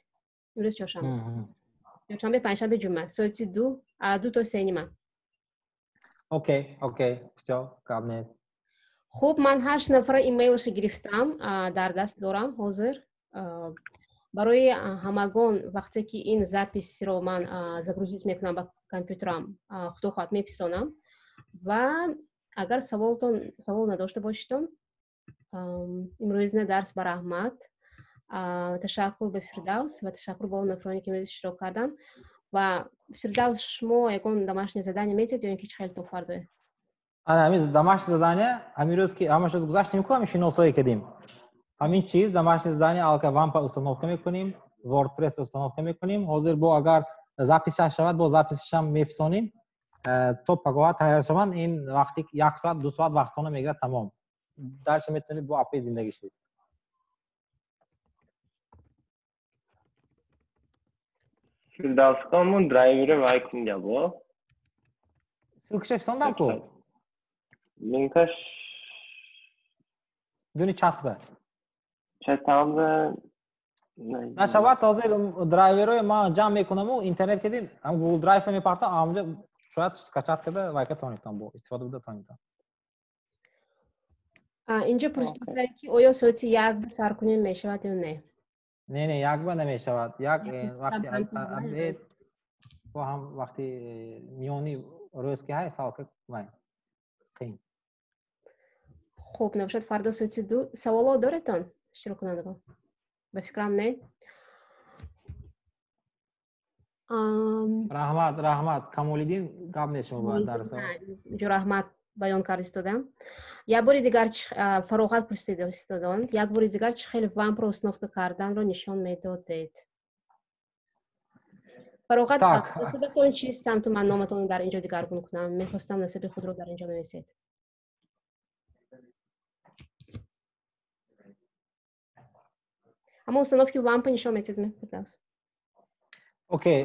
Имрӯз чоршанбе. Чоршанбе, панҷшанбе, ҷумъа, соати 2, 2 то 3:30. Окей, окей, всё, гап нест. Хуб, ман ҳашт нафара имейлша гирифтам, дар даст дорам ҳозир. Барои ҳамагон, вақте ки ин записьро ман загрузить мекунам ба компютерам, худо хоҳад, меписонам. Ва агар саволтон, савол надошта бошедтон, имрӯзина дарс ба раҳмат. Ташаккур ба Фирдавс ва ташаккур ба он нафароне, ки имрӯз иштирок карданд. Ва Фирдавс, шумо ягон домашнее задание метиҳед ё ин ки чӣ хеле то фардое? Ана ҳамин домашнее задание, ҳамин рӯз ки ҳамаш рӯз гузаштем ку, ҳамин шиносое кардем. Ҳамин чиз домашнее задание, алка WAMP а установка мекунем, WordPress установка мекунем. Ҳозир бо агар записаш шавад, бо записашам мефисонем. То пагоҳа тайёр шаванд, ин вақти як соат, 2 соат вақтона мегирад, тамом. Дальше метавонед бо апи зиндагӣ шавед. Фирдавскому драйвере вай кун бо. Ссылкаша фисондам ку. Линкаш. Дуни чат ба. Чатам. Нашавад, ҳозир драйверои ман ҷамъ мекунаму интернет кардим, ҳам Google Drive мепартам, ҳамҷо шояд скачать карда вайка тонитам, бо истифода буда тонитам. Инҷо пурсиданд, ки оё соати 1 ба сар кунем мешавад ё не? Не, 1 ба намешавад. Як вақти обед бо ҳам вақти миёни рӯз ки ҳай салка вай қиин. Хуб, набошад, фардо соати 2. Саволо доретон, иштироккунандагон? Ба фикрам, не. Раҳмат, раҳмат, Камолиддин, гап нест шумо ба дарс. Инҷо раҳмат баён карда истодам. Як бори дигар, Фароғат пурсида истоданд, як бори дигар чӣ хеле WAMP ро установка карданро нишон медодед? Фароғат, насибатон чист? Ту ман номатонро дар инҷо дигаргун кунам, мехостам насиби худро дар инҷо нависед. Аммо установки WAMP нишон медиҳед, Фирдавс. Окей,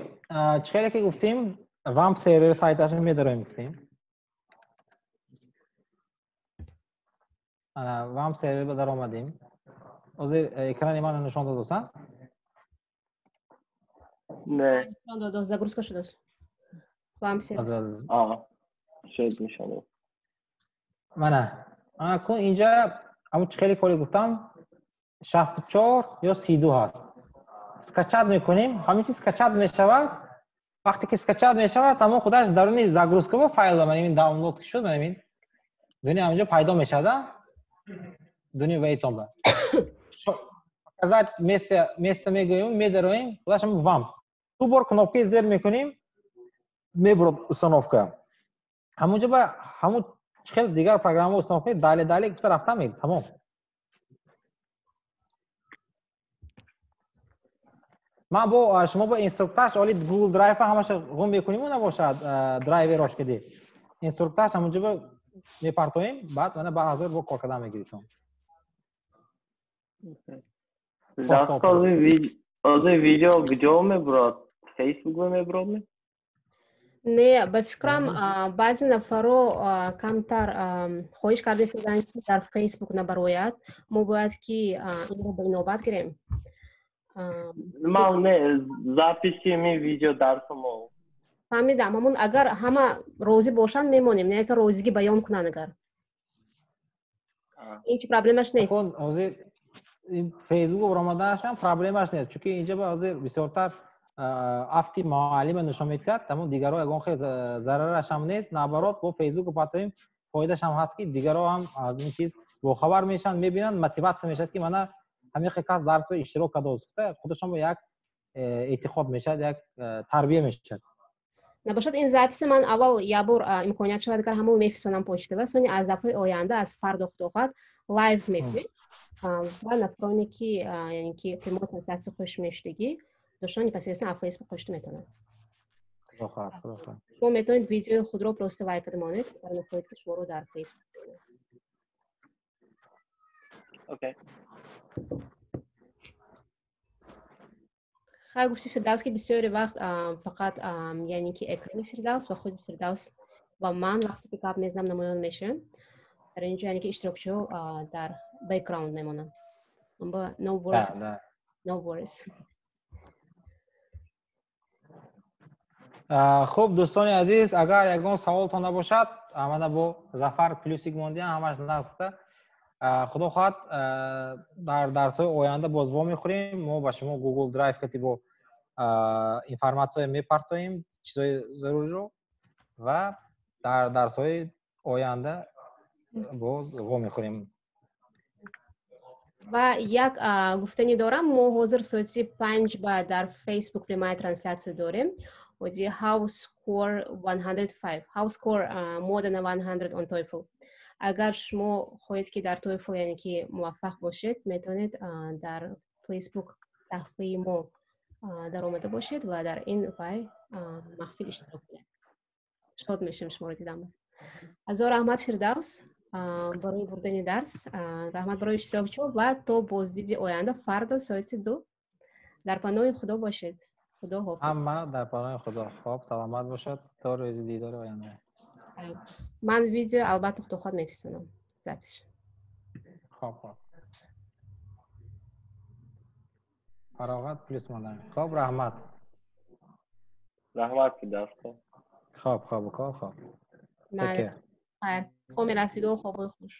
чӣ хеле ки гуфтем, WAMP сервер сайташа медароем, гуфтем. WAMP сервер ба даромадем. Ҳозир экрани мана нишон додосан? Не. Нишон додост, загрузка шудааст. WAMP сервер. Шуд, нишон дод. Мана. Ана кун инҷа ҳамун чӣ хеле кори гуфтам, 64 ё 32 ҳаст. Скачать мекунем, ҳамин чиз скачать мешавад. Вақте ки скачать мешавад, ҳамон худаш даруни загрузка ба файл, мана ин download ки шуд, мана ин дуни ҳаминҷо пайдо мешавад, дуни вейтон ба. Показать место мегӯем, медароем, худаш ҳам WAMP. Ду бор кнопкаи зер мекунем, мебурад установка. Ҳамунҷо ба ҳамун хел дигар программа установка кунед, далее, далее гуфта рафта мегирад, тамом. Ман бо шумо бо инструктаж оли Google Drive ҳамаша ғум мекуниму набошад, драйверош киди. Инструктаж ҳамунҷо ба мепартоем, баъд мана ба ҳазор бо кор кардан мегиритон. Ҳозир видео куҷо мебурад? Фейсбук мебурад? Не, ба фикрам, баъзе нафаро камтар хоҳиш карда истоданд, ки дар Фейсбук набарояд. Мо бояд ки инро ба инобат гирем. Ман не, записи ми видео дарсамо. Фаҳмидам, ҳамун агар ҳама розӣ бошанд, мемонем, не агар розигӣ баён кунанд, агар. Ҳеҷ проблемаш нест. Ҳозир Фейсбук баромаданаш ҳам проблемаш нест, чунки инҷа ҳозир бисёртар афти муаллима нишон медиҳад, ҳамон дигарро ягон хел зарараш ҳам нест. Наоборот, бо Фейсбук патоем фоидааш ҳам ҳаст, ки дигарро ҳам аз ин чиз бохабар мешаванд, мебинанд, мотиватсия мешавад, ки мана ҳамин хел кас дарс ба иштирок кардааст, худашон ба як эътиқод мешавад, як тарбия мешавад. Набошад, ин записи ман аввал як бор, имконият шавад, агар ҳамао мефисонам почта ва сони аз дафъаи оянда, аз фардо, худо live мекунем ва нафароне ки, яъне ки прямой трансляция хуш мешудагӣ доштан, непосредственно аз Фейсбук қошта метавонанд. Шумо метавонед видеои худро просто вай карда монед, агар мехоҳед, ки шуморо дар Фейсбук бибинанд. Окей. Хайр, гуфти Фирдавс, ки бисёри вақт фақат, яъне ки экрани Фирдавс ва худи Фирдавс ва ман вақте ки гап мезанам намоён мешавем. Дар инҷо, яъне ки иштирокчиҳо дар бэкграунд мемонанд. No worries. No worries. Хуб, дӯстони азиз, агар ягон саволтон набошад, мана бо Зафар плюсик мондиам, ҳамаш нағзта. Худо хоҳад, дар дарсҳои оянда боз вомехӯрем. Мо ба шумо Google Drive кати бо информатсия мепартоем, чизои заруриро, ва дар дарсҳои оянда боз вомехӯрем. Ва як гуфтанӣ дорам: мо ҳозир соати 5 ба дар Facebook прямая трансляция дорем. Оди how score 105, how score more than 100 on TOEFL. Агар шумо хоҳед, ки дар TOEFL, яъне ки муваффақ бошед, метавонед дар Facebook саҳифаи мо даромада бошед ва дар ин вай маҳфил иштирок кунед. Шод мешем шуморо дидам. Ҳазор раҳмат, Фирдавс, барои бурдани дарс, раҳмат барои иштирокчиҳо ва то боздиди оянда, фардо соати 2. Дар паноҳи Худо бошед. Худо ҳофиз. Ҳама дар паноҳи Худо. Хоб, саломат бошад, то рӯзи дидори оянда. Ман видео албатта, худо хоҳад, мефисонам запись. Хоб, фароғат плюс мондан. Хоб, раҳмат. Раҳмат, Фирдавс. Хоб, хоб. Хайр, хоб мерафтиду, хобои хуш.